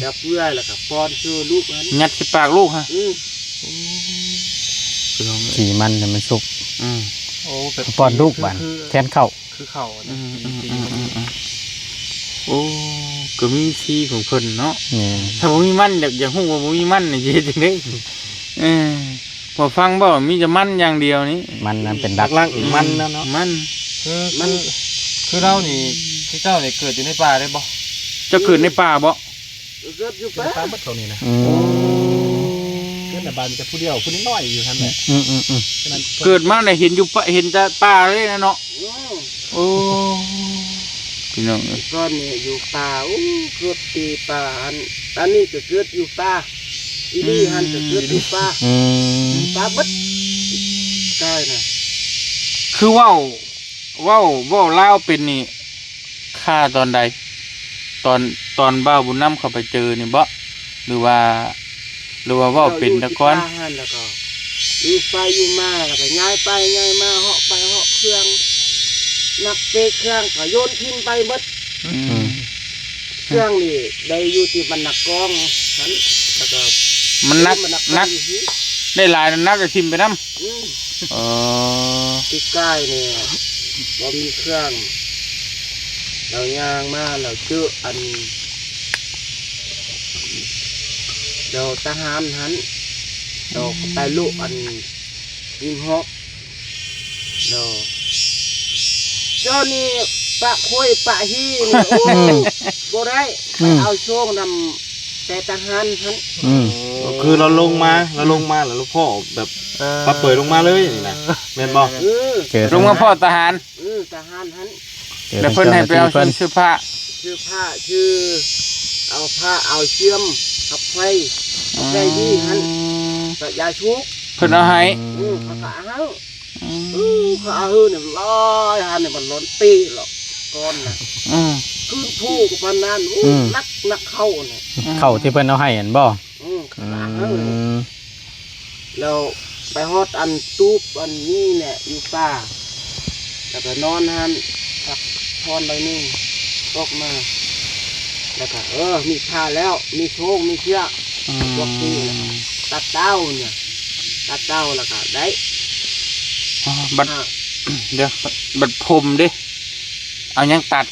ແລ້ວເປື່ອຍ ແລ້ວກໍປ້ອນຊື່ລູກຫັ້ນ ຍັດໃສ່ປາກລູກຫັ້ນ ອືມ ໂອ້ ພີ່ນ້ອງເອີຍ ຈີ່ມັນໃຫ້ມັນສຸກ ອືມ ໂອ້ ແບບ ປ້ອນລູກ ຄື ບາດ ຄື ແທນເຂົ້າ ຄືເຂົ້າ ອືມ ຈີ່ ອືມ ມັນ ອືມ ໂອ້ ກໍມີຊີຂອງເພິ່ນເນາະ ແມ່ນ ຖ້າບໍ່ມີມັນ ຢາກ ຢາກຮູ້ວ່າບໍ່ມີມັນນີ້ ຊິເຮັດຈັ່ງໃດ? ເອີ ບໍ່ຟັງບໍ່ ມີແຕ່ມັນຢ່າງດຽວນີ້ ມັນນັ້ນເປັນຫຼັກ ຫຼັກໆນີ້ມັນແລ້ວເນາະ ມັນ ຄື ມັນ ຄື ຄືລາວນີ້ ຄືເຈົ້ານີ້ເກີດຢູ່ໃນປ່າໄດ້ບໍ່? ເຈົ້າເກີດໃນປ່າບໍ່? ເກີດຢູ່ປ່າ ເກີດໃນປ່າໝົດເທົ່ານີ້ນະ ອືມ ໂອ້ ເກີດໃນບ້ານແຕ່ຜູ້ດຽວ ຜູ້ນ້ອຍໆຢູ່ຫັ້ນແຫຼະ ອືມໆໆ ເກີດມາໄດ້ເຫັນຢູ່ປ່າ ເຫັນແຕ່ປ່າເລີຍນະເນາະ ອືມ ໂອ້ ພີ່ນ້ອງເອີຍ ກ່ອນນີ້ຢູ່ປ່າ ໂອ້ ເກີດທີ່ປ່າ ອັນ ອັນນີ້ກໍເກີດຢູ່ປ່າ ອີ່ນີ້ຫັ້ນກໍເກີດຢູ່ປ່າ ອືມ ປ່າເບິດ ກາຍນະ ຄືເວົ້າ ເວົ້າ ເວົ້າລາວເປັນນີ້ ຂ້າຕອນໃດ? ຕອນ ຕອນບ່າວບຸນນຳເຂົ້າໄປເຈີນີ້ບໍ? ຫຼືວ່າ ຫຼືວ່າເວົ້າເປັນແຕ່ກ່ອນ? ຢູ່ປ່າຫັ້ນ ແລ້ວກໍຢູ່ໄປຢູ່ມາ ແລ້ວກໍຍ້າຍໄປຍ້າຍມາ ເຫາະໄປເຫາະເຄື່ອງ ໜັກເປເຄື່ອງກໍໂຍນຖິ້ມໄປເບິດ ອືມ ອືມ ເຄື່ອງນີ້ໄດ້ຢູ່ທີ່ບັນນາກອງຫັ້ນ ແລ້ວກໍ ມັນໜັກ ມັນໜັກ ໜັກ ໄດ້ຫຼາຍ ໜັກກໍຖິ້ມໄປນຳ ອືມ ເອີ ປີກາຍນີ້ບໍ່ມີເຄື່ອງ ລາວຍ່າງມາ ລາວເຈີອັນ ລາວທະຫານຫັ້ນ ລາວໄປລຸອັນ ຍິງຮອກ ລາວ ເຈົ້ານີ້ປະໂຄຍປະຮີ່ນີ້ ໂອ້ ອືມ ບໍ່ໄດ້ ອືມ ໄປເອົາໂຊງນຳ ແຕ່ທະຫານຫັ້ນ ອືມ ກໍຄືລາວລົງມາ ລາວລົງມາແລ້ວລາວພໍ້ແບບ ເອີ ປັດເປີຍລົງມາເລີຍນີ້ນະ ແມ່ນບໍ່? ເອີ ເຈີ ລົງມາພໍ້ທະຫານ ເອີ ທະຫານຫັ້ນ ແລ້ວເພິ່ນໃຫ້ໄປເອົາເສື້ອຜ້າ ເສື້ອຜ້າ ເອົາຜ້າ ເອົາເຊື່ອມ ກັບໄຟ ກັບໄກ່ດີຫັ້ນ ອືມ ກັບຢາສູບ ເພິ່ນເອົາໃຫ້ ອືມ ເຂົາກໍເອົາ ອືມ ເອີ ເຂົາເອົາໃຫ້ນີ້ຫຼາຍຫັ້ນນີ້ ມັນລ້ອນເຕະຫຼອກກ່ອນນະ ອືມ ຄືນພູກໍປານນັ້ນ ໂອ້ ອືມ ໜັກ ໜັກເຂົ້ານີ້ ເຂົ້າທີ່ເພິ່ນເອົາໃຫ້ຫັ້ນບໍ່? ອືມ ອືມ ແລ້ວໄປຮອດອັນຕູບອັນນີ້ແຫຼະ ຢູ່ປ່າ ແລ້ວກໍນອນຫັ້ນ ພັກຜ່ອນໜ້ອຍໜຶ່ງ ອອກມາ ແລ້ວກໍ ເອີ ມີຜ້າແລ້ວ ມີໂຊງ ມີເຊືອກ ອືມ ພວກນີ້ແຫຼະ ຕັດເຕົ້ານີ້ ຕັດເຕົ້າແລ້ວກໍໄດ້ ອໍ ບັດ ອ່າ ດຽວ ບັດຜົມເດ້ ເອົາຫຍັງຕັດ?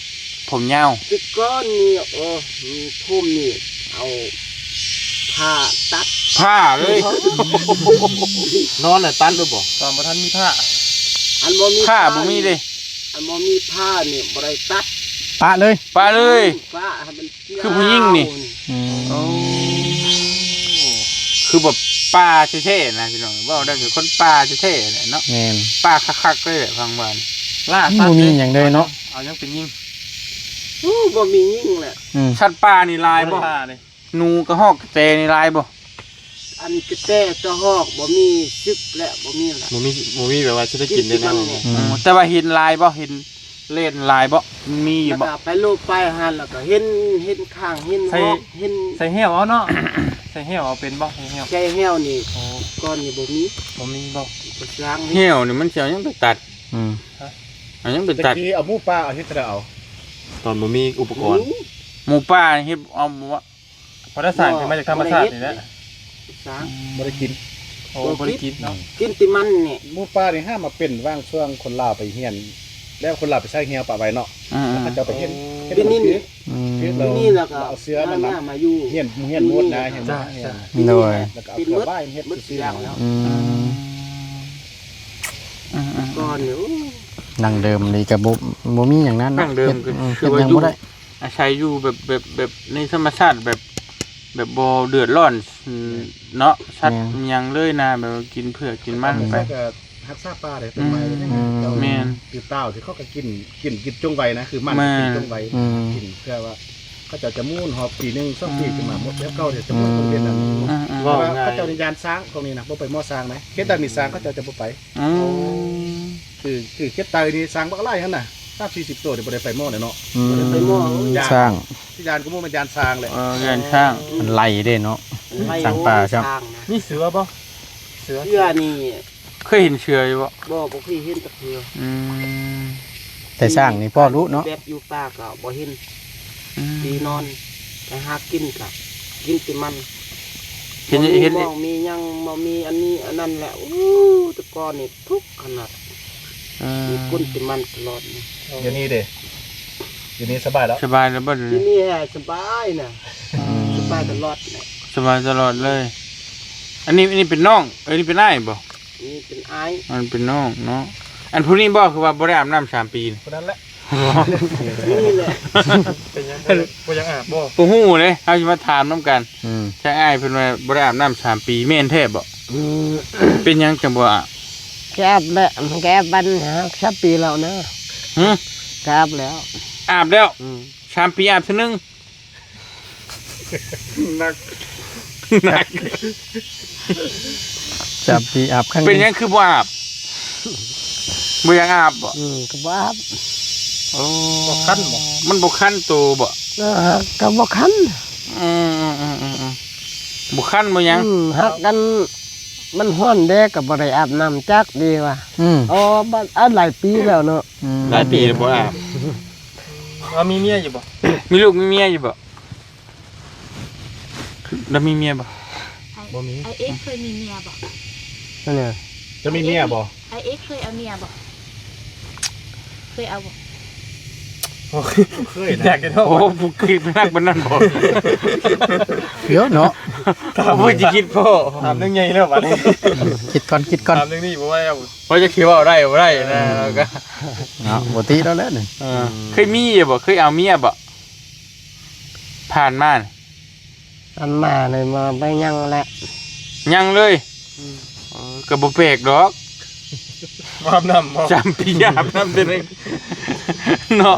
ຜົ ຜົມຍາວ ແຕ່ກ່ອນນີ້ ໂອ້ ມີຜົມນີ້ ເອົາຜ້າຕັດ ຜ້າເລີຍ ນອນນະຕັດຫຼືບໍ່? ຕອນບໍ່ທັນມີຜ້າ ອັນບໍ່ມີ ຜ້າ ຜ້າ ບໍ່ມີເດ້ ອັນບໍ່ມີຜ້ານີ້ບໍ່ໄດ້ຕັດ ປະເລີຍ ປະເລີຍ ປະໃຫ້ມັນຍາວ ຄືຜູ້ຍິງນີ້ ອືມ ໂອ້ ຄືແບບປ່າແທ້ໆນະພີ່ນ້ອງ ເວົ້າໄດ້ຄືຄົນປ່າແທ້ໆແຫຼະເນາະ ແມ່ນ ປ່າຄັກໆເລີຍແຫຼະ ຟັງວ່ານີ້ ລ່າສັດ ບໍ່ມີຫຍັງເລີຍເນາະ ເອົາຫຍັງໄປຍິງ ໂອ້ ບໍ່ມີຍິງແຫຼະ ອືມ ສັດປ່ານີ້ຫຼາຍບໍ່? ໜູ ກະຮອກ ກະແຕນີ້ຫຼາຍບໍ່? ອັນກະແຕກະຮອກບໍ່ມີ ຊຶກແລ້ວ ບໍ່ມີລະ ບໍ່ມີ ບໍ່ມີແບບວ່າຊິໄດ້ກິນໄດ້ແນວ ອືມ ແຕ່ວ່າເຫັນຫຼາຍບໍ່? ເຫັນເລນຫຼາຍບໍ່? ມັນມີຢູ່ບໍ່? ແລ້ວກະໄປໂລບໄປຫັ້ນ ແລ້ວກະເຫັນ ເຫັນຂ້າງ ເຫັນຮອກ ເຫັນ ໃສ່ແຫ້ວເອົາເນາະ ໃສ່ແຫ້ວເອົາເປັນບໍ່? ໃສ່ແຫ້ວ ໃສ່ແຫ້ວນີ້ ໂອ້ ກ່ອນນີ້ບໍ່ມີ ບໍ່ມີບໍ່? ບໍ່ຊ່າງ ແຫ້ວນີ້ມັນຊິເອົາຫຍັງໄປຕັດ? ອືມ ເອົາຫຍັງໄປຕັດ? ແຕ່ກີ້ເອົາໝູປ່າເອົາເຮັດແນວໃດເອົາ? ຕອນບໍ່ມີອຸປະກອນ ໝູປ່າເຮັດເອົາ ບໍ່ໄດ້ສ້າງ ຄືມາຈາກທຳມະຊາດນີ້ແຫຼະ ສ້າງ ອືມ ບໍ່ໄດ້ກິນ ໂອ້ ບໍ່ໄດ້ກິນເນາະ ກິນແຕ່ມັນນີ້ ໝູປ່ານີ້ຫາມາເປັນຫວ່າງຊ່ວງຄົນລາວໄປຮຽນ ແລ້ວຄົນລາວໄປໃຊ້ແຫ້ວປະໄວ້ເນາະ ອືມ ເຂົາເຈົ້າໄປເຮັດ ເຮັດ ເປັນນີ້ ອືມ ເປັນນີ້ ແລ້ວກະເອົາເຊື້ອມານຳ ເປັນນີ້ ແລ້ວກະມາຢູ່ ຮຽນ ຮຽນໝົດນະ ຮຽນໝົດ ຮຽນ ໂດຍ ແລ້ວກະເອົາເຄື່ອງໄວ້ເຮັດຊື່ໆ ອືມ ອືມໆ ກ່ອນນີ້ ໂອ້ ດັ່ງເດີມນີ້ກະບໍ່ ບໍ່ມີຫຍັງນັ້ນເນາະ ດັ່ງເດີມ ເຮັດ ອືມ ຄືວ່າຢູ່ ເຮັດຫຍັງບໍ່ໄດ້ ອາໄສຢູ່ແບບ ແບບ ແບບໃນທຳມະຊາດ ແບບ ແບບບໍ່ເດືອດຮ້ອນ ອືມ ເນາະ ສັດ ແມ່ນ ຫຍັງເລີຍນະ ແບບວ່າກິນເຜືອກກິນມັນໄປ ແມ່ນ ກະຮັກສາປ່າເດ້ ອືມ ຕົ້ນໄມ້ເດ້ ອືມ ແມ່ນ ຄືຕ່າວທີ່ເຂົາກະກິນ ກິນ ກິນຈົງໄວ້ນະ ຄືມັນ ແມ່ນ ກິນຈົງໄວ້ ອືມ ກິນເພື່ອວ່າ ເຂົາເຈົ້າຈະໝູນຮອບປີໜຶ່ງ ສອງປີ ອືມ ຂຶ້ນມາໝົດ ແລ້ວເກົ່າເດ ຈະໝູນ ອືມ ຕົງເປັນນັ້ນ ອືມ ເພາະວ່າເຂົາເຈົ້ານີ້ຢ້ານຊ້າງ ພວກນີ້ນະ ບໍ່ໄປໝໍ້ຊ້າງນະ ເຂດໃດມີຊ້າງ ເຂົາເຈົ້າຈະບໍ່ໄປ ອືມ ຄື ຄືເຂດໃຕ້ນີ້ຊ້າງບັກຫຼາຍຫັ້ນນະ ສາມສີ່ສິບໂຕນີ້ບໍ່ໄດ້ໄປໝໍ້ແຫຼະເນາະ ອືມ ບໍ່ໄດ້ໄປໝໍ້ ຢ້ານ ຊ້າງ ຢ້ານກະໝູ່ແມ່ນຢ້ານຊ້າງແຫຼະ ເອີ ຢ້ານຊ້າງ ມັນໄລ່ເດ້ເນາະ ມັນໄລ່ ຊ້າງປ່າ ໂອ້ຍ ຊ້າງ ຊ້າງນະ ມີເສືອບໍ່? ເສືອ ເສືອນີ້ ເຄີຍເຫັນເສືອຢູ່ບໍ່? ບໍ່ ບໍ່ເຄີຍເຫັນຈັກເທື່ອ ອືມ ແຕ່ຊ້າງນີ້ພໍ້ດຸເນາະ ແບບຢູ່ປ່າກະບໍ່ເຫັນ ອືມ ທີ່ນອນ ໄປຫາກິນກະກິນແຕ່ມັນ ເຫັນ ບໍ່ມີ ເຫັນ ໝໍ້ ມີຫຍັງ ບໍ່ມີອັນນີ້ອັນນັ້ນແຫຼະ ໂອ້ ແຕ່ກ່ອນນີ້ທຸກຂະໜາດ ອືມ ກິນແຕ່ມັນຕະຫຼອດນີ້ ດຽວນີ້ເດ ດຽວນີ້ສະບາຍແລ້ວ ສະບາຍແລ້ວບໍ່? ດຽວນີ້ສະບາຍນະ ອືມ ສະບາຍຕະຫຼອດນະ ສະບາຍຕະຫຼອດເລີຍ ອັນນີ້ ອັນນີ້ເປັນນ້ອງ ເອີ ນີ້ເປັນອ້າຍບໍ່? ນີ້ເປັນອ້າຍ ອັນເປັນນ້ອງເນາະ ອັນຜູ້ນີ້ບໍ່ ຄືວ່າບໍ່ໄດ້ອາບນ້ຳສາມປີນີ້? ຜູ້ນັ້ນແຫຼະ ນີ້ແຫຼະ ເປັນຫຍັງບໍ່ ບໍ່ຢາກອາບບໍ່? ບໍ່ຮູ້ເດ້ ເຮົາຊິມາຖາມນຳກັນ ອືມ ທາງອ້າຍເພິ່ນວ່າບໍ່ໄດ້ອາບນ້ຳສາມປີ ແມ່ນແທ້ບໍ່? ອືມ ເປັນຫຍັງຈັ່ງບໍ່ອາບ? ກະອາບແຫຼະ ມັນກະອາບບັນ ສາມປີແລ້ວນະ ຫື? ກະອາບແລ້ວ ອາບແລ້ວ ອືມ ສາມປີອາບເທື່ອໜຶ່ງ ໜັກ ໜັກ ສາມປີອາບຄັ້ງ ເປັນຫຍັງຄືບໍ່ອາບ? ບໍ່ຢາກອາບບໍ່? ອືມ ກະບໍ່ອາບ ໂອ້ ບໍ່ຄັນບໍ່? ມັນບໍ່ຄັນໂຕບໍ່? ເອີ ກະບໍ່ຄັນ ອືມໆ ບໍ່ຄັນບໍ່ຫຍັງ ອືມ ຫາກອັນ ມັນຮ້ອນເດ້ ກະບໍ່ໄດ້ອາບນ້ຳຈັກດີວ່າ ອືມ ໂອ້ ບັດ ອາ ຫຼາຍປີແລ້ວເນາະ ອືມ ຫຼາຍປີແລ້ວບໍ່ອາບ ວ່າມີເມຍຢູ່ບໍ່? ມີລູກມີເມຍຢູ່ບໍ່? ລາວມີເມຍບໍ່? ບໍ່ມີ ອ້າຍເອກເຄີຍມີເມຍບໍ່? ອັນນີ້ ຈະມີເມຍບໍ່? ອ້າຍເອກເຄີຍເອົາເມຍບໍ່? ເຄີຍເອົາບໍ່? ບໍ່ເຄີຍ ບໍ່ເຄີຍນະ ຢາກຈະ ໂອ້ ບໍ່ຄິດໜັກປານນັ້ນບໍ່? ດຽວເນາະ ຖາມ ບໍ່ຊິຄິດພໍ້ ຖາມເລື່ອງໃຫຍ່ແລ້ວບັດນີ້ ຄິດກ່ອນ ຄິດກ່ອນ ຖາມເລື່ອງນີ້ບໍ່ໄດ້ແລ້ວ ເພາະຈະຊິເວົ້າໄດ້ບໍ່ໄດ້ນະ ເອີ ແລ້ວກະ ເນາະ ບໍ່ຕິແລ້ວແຫຼະນີ້ ເອີ ເຄີຍມີຢູ່ບໍ່? ເຄີຍເອົາເມຍບໍ່? ຜ່ານມາ ອັນມານີ້ມາໄປຍັງແຫຼະ ຍັງເລີຍ ອືມ ເອີ ກະບໍ່ແປກດອກ ອາບນ້ຳບໍ່? ສາມປີອາບນ້ຳເທື່ອໜຶ່ງເນາະ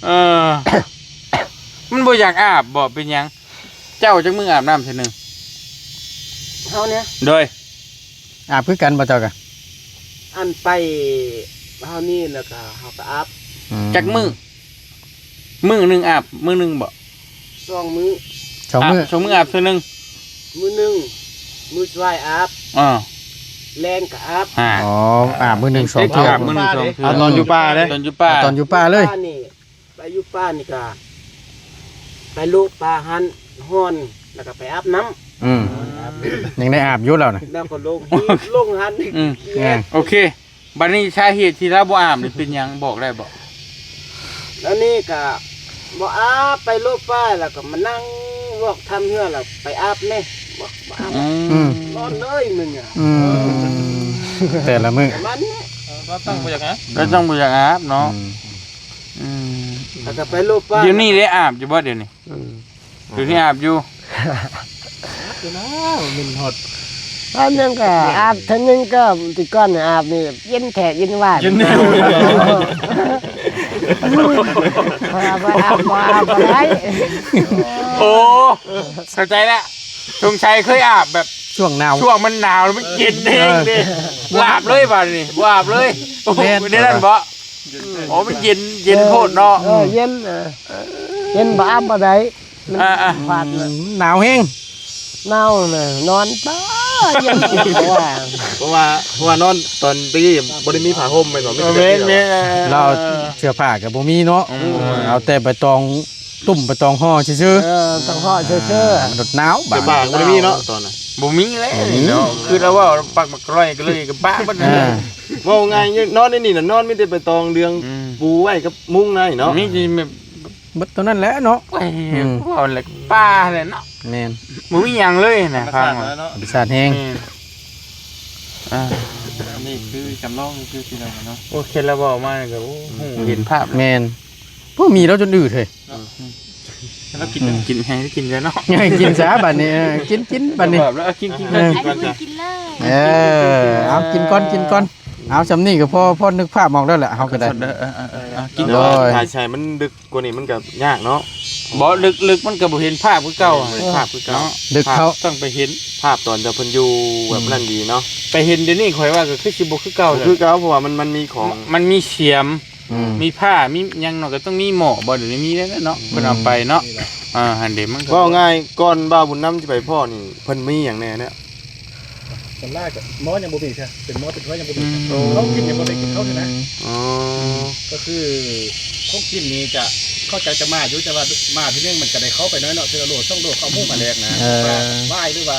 ເອີ ເອີ ມັນບໍ່ຢາກອາບບໍ່? ເປັນຫຍັງ? ເຈົ້າຈັກມື້ອາບນ້ຳເທື່ອໜຶ່ງ? ເຮົານີ້ ໂດຍ ອາບຄືກັນບໍ່ເຈົ້າກະ? ອັນໄປເຮົານີ້ແລ້ວກະເຮົາກະອາບ ອືມ ຈັກມື້? ມື້ໜຶ່ງອາບມື້ໜຶ່ງບໍ່? ສອງມື້ ສອງມື້ ອາບ ສອງມື້ອາບເທື່ອໜຶ່ງ ມື້ໜຶ່ງ ມື້ສວາຍອາບ ອໍ ແລງກະອາບ ອໍ ອາບມື້ໜຶ່ງສອງເທື່ອ ອາບມື້ໜຶ່ງສອງເທື່ອ ເອົາຕອນຢູ່ປ່າເດ້ ຕອນຢູ່ປ່າ ຕອນຢູ່ປ່າເລີຍ ຢູ່ປ່ານີ້ ໄປຢູ່ປ່ານີ້ກະ ໄປໂລບປາຫັ້ນ ຮ້ອນ ແລ້ວກະໄປອາບນ້ຳ ອືມ ຍັງໄດ້ອາບຢູ່ແລ້ວນະ ແລ້ວກໍລົງ ລົງຫັ້ນ ອືມ ໂອເຄ ບັດນີ້ສາເຫດທີ່ລາວບໍ່ອາບນີ້ເປັນຫຍັງ ບອກໄດ້ບໍ່? ອັນນີ້ກະ ບໍ່ອາບ ໄປໂລບປາ ແລ້ວກໍມານັ່ງວອກທຳເຮືອ ແລ້ວໄປອາບແດ່ ບໍ່ ບໍ່ອາບ ອືມ ນອນເລີຍມື້ນີ້ ອືມ ແຕ່ລະມື້ ປະມານນີ້ ເອີ ກໍຕ້ອງບໍ່ຢາກອາບ ກໍຕ້ອງບໍ່ຢາກອາບເນາະ ອືມ ອືມ ແລ້ວກໍໄປໂລບປາ ດຽວນີ້ໄດ້ອາບຢູ່ບໍ່ດຽວນີ້? ອືມ ດຽວນີ້ອາບຢູ່ ອາບຢູ່ນະ ມັນຮອດ ອາບຫຍັງກໍອາບ ເທື່ອໜຶ່ງກໍ ແຕ່ກ່ອນອາບນີ້ເຢັນແທ້ເຢັນວ່າ ເຢັນແທ້ ອາບບໍ່ອາບ ບໍ່ອາບບໍ່ໄດ້ ໂອ້ ເຂົ້າໃຈແລ້ວ ສົງໄສເຄີຍອາບແບບຊ່ວງໜາວ ຊ່ວງມັນໜາວແລ້ວມັນເຢັນແຮງເດ້ ເອີ ບໍ່ອາບເລີຍບາດນີ້ ບໍ່ອາບເລີຍ ໂອ້ ແມ່ນ ແນວນັ້ນບໍ່? ໂອ້ ມັນເຢັນ ເຢັນໂພດເນາະ ເອີ ເຢັນ ເອີ ເຢັນບໍ່ອາບບໍ່ໄດ້ ມັນ ອ່າໆ ພາດນະ ໜາວແຮງ ໜາວນະ ນອນຕາເຢັນ ເພາະວ່າ ເພາະວ່າ ເພາະວ່ານອນຕອນຕະກີ້ບໍ່ໄດ້ມີຜ້າຫົ່ມແມ່ນບໍ່? ມີແຕ່ ເອີ ແມ່ນ ແມ່ນ ເອີ ລາວເສື້ອຜ້າກໍບໍ່ມີເນາະ ອືມ ເອີ ເອົາແຕ່ໃບຕອງ ຕຸ້ມໃບຕອງຫໍ່ຊື່ໆ ເອີ ຕອງຫໍ່ຊື່ໆ ເອີ ມັນໂດດໜາວບາດ ເສື້ອຜ້າກໍບໍ່ໄດ້ມີເນາະຕອນນັ້ນ ບໍ່ມີແລ້ວ ບໍ່ມີ ເນາະ ຄືລາວເວົ້າປັກໝາກກະລອຍກໍເລີຍກໍປະເບິດ ເອີ ເວົ້າງ່າຍນອນໃນນີ້ນະ ນອນມີແຕ່ໃບຕອງເດືອງ ອືມ ປູໄວ້ກັບມຸ້ງໃນເນາະ ມີແຕ່ແບບ ເບິດຕົວນັ້ນແຫຼະເນາະ ໂອ້ຍ ອືມ ເວົ້າແຫຼະ ປ່າແຫຼະເນາະ ແມ່ນ ບໍ່ມີຫຍັງເລີຍນະ ທຳມະຊາດ ທາງວ່າ ເນາະ ທຳມະຊາດແຮງ ແມ່ນ ອ່າ ອັນນີ້ຄືຈຳລອງຊື່ໆ ພີ່ນ້ອງເນາະ ໂອເຄ ລາວເວົ້າມາກໍ ໂອ້ ອືມ ເຫັນພາບ ແມ່ນ ພວກມີແລ້ວຈົນອືດເຮີ້ຍ ເນາະ ອືມ ແລ້ວກິນ ອືມ ກິນໃຫ້ກິນແລ້ວເນາະ ໃຫ້ກິນຊະບາດນີ້ ເອີ ກິນ ກິນບາດນີ້ ແລ້ວກິນ ກິນ ເອີ ກິນ ກິນເລີຍ ເອີ ເອົາກິນກ່ອນ ກິນກ່ອນ ເອົາ ສ່ຳນີ້ກໍພໍ ພໍນຶກພາບອອກແລ້ວແຫຼະ ເຮົາກໍໄດ້ ເອີ ເອີ ເອີ ເອີ ກິນ ໂດຍ ຖ້າໃສ່ມັນດຶກ ກວ່ານີ້ມັນກໍຍາກເນາະ ບໍ່ ເລິກໆ ມັນກໍບໍ່ເຫັນພາບຄືເກົ່າ ເອີ ເຫັນພາບຄືເກົ່າເນາະ ເລິກເຂົ້າ ພາບຕ້ອງໄປເຫັນ ພາບຕອນທີ່ເພິ່ນຢູ່ແບບ ອືມ ນັ້ນດີເນາະ ໄປເຫັນດຽວນີ້ຂ້ອຍວ່າກໍຄືຊິບໍ່ຄືເກົ່າ ບໍ່ຄືເກົ່າ ເພາະວ່າມັນ ມັນມີຂອງ ມັນມີສຽມ ອືມ ມີຜ້າ ມີຫຍັງເນາະ ກໍຕ້ອງມີໝໍ້ບໍ່ ດຽວນີ້ມີແລ້ວເນາະ ອືມ ເພິ່ນເອົາໄປເນາະ ອ່າ ຫັ້ນເດ ມັນກໍ ເວົ້າງ່າຍ ກ່ອນບ່າວບຸນນຳຊິໄປພໍ້ນີ້ ເພິ່ນມີຫຍັງແດ່ເນຍ? ສ່ວນຫຼາຍກໍໝໍ້ຍັງບໍ່ມີເທື່ອ ເປັນໝໍ້ເປັນຖ້ວຍຍັງບໍ່ມີເທື່ອ ອືມ ເຮົາກິນຍັງບໍ່ໄດ້ກິນເຂົ້າເທື່ອນະ ອໍ ກໍຄືຂອງກິນນີ້ກະເຂົ້າໃຈຈະມາຢູ່ ແຕ່ວ່າມາທີໜຶ່ງມັນກະໄດ້ເຂົ້າໄປໜ້ອຍເນາະ ເທື່ອລະໂລສອງໂລ ເຂົ້າໝູມາແລກນະ ເອີ ວ່າຫວາຍ ຫຼືວ່າ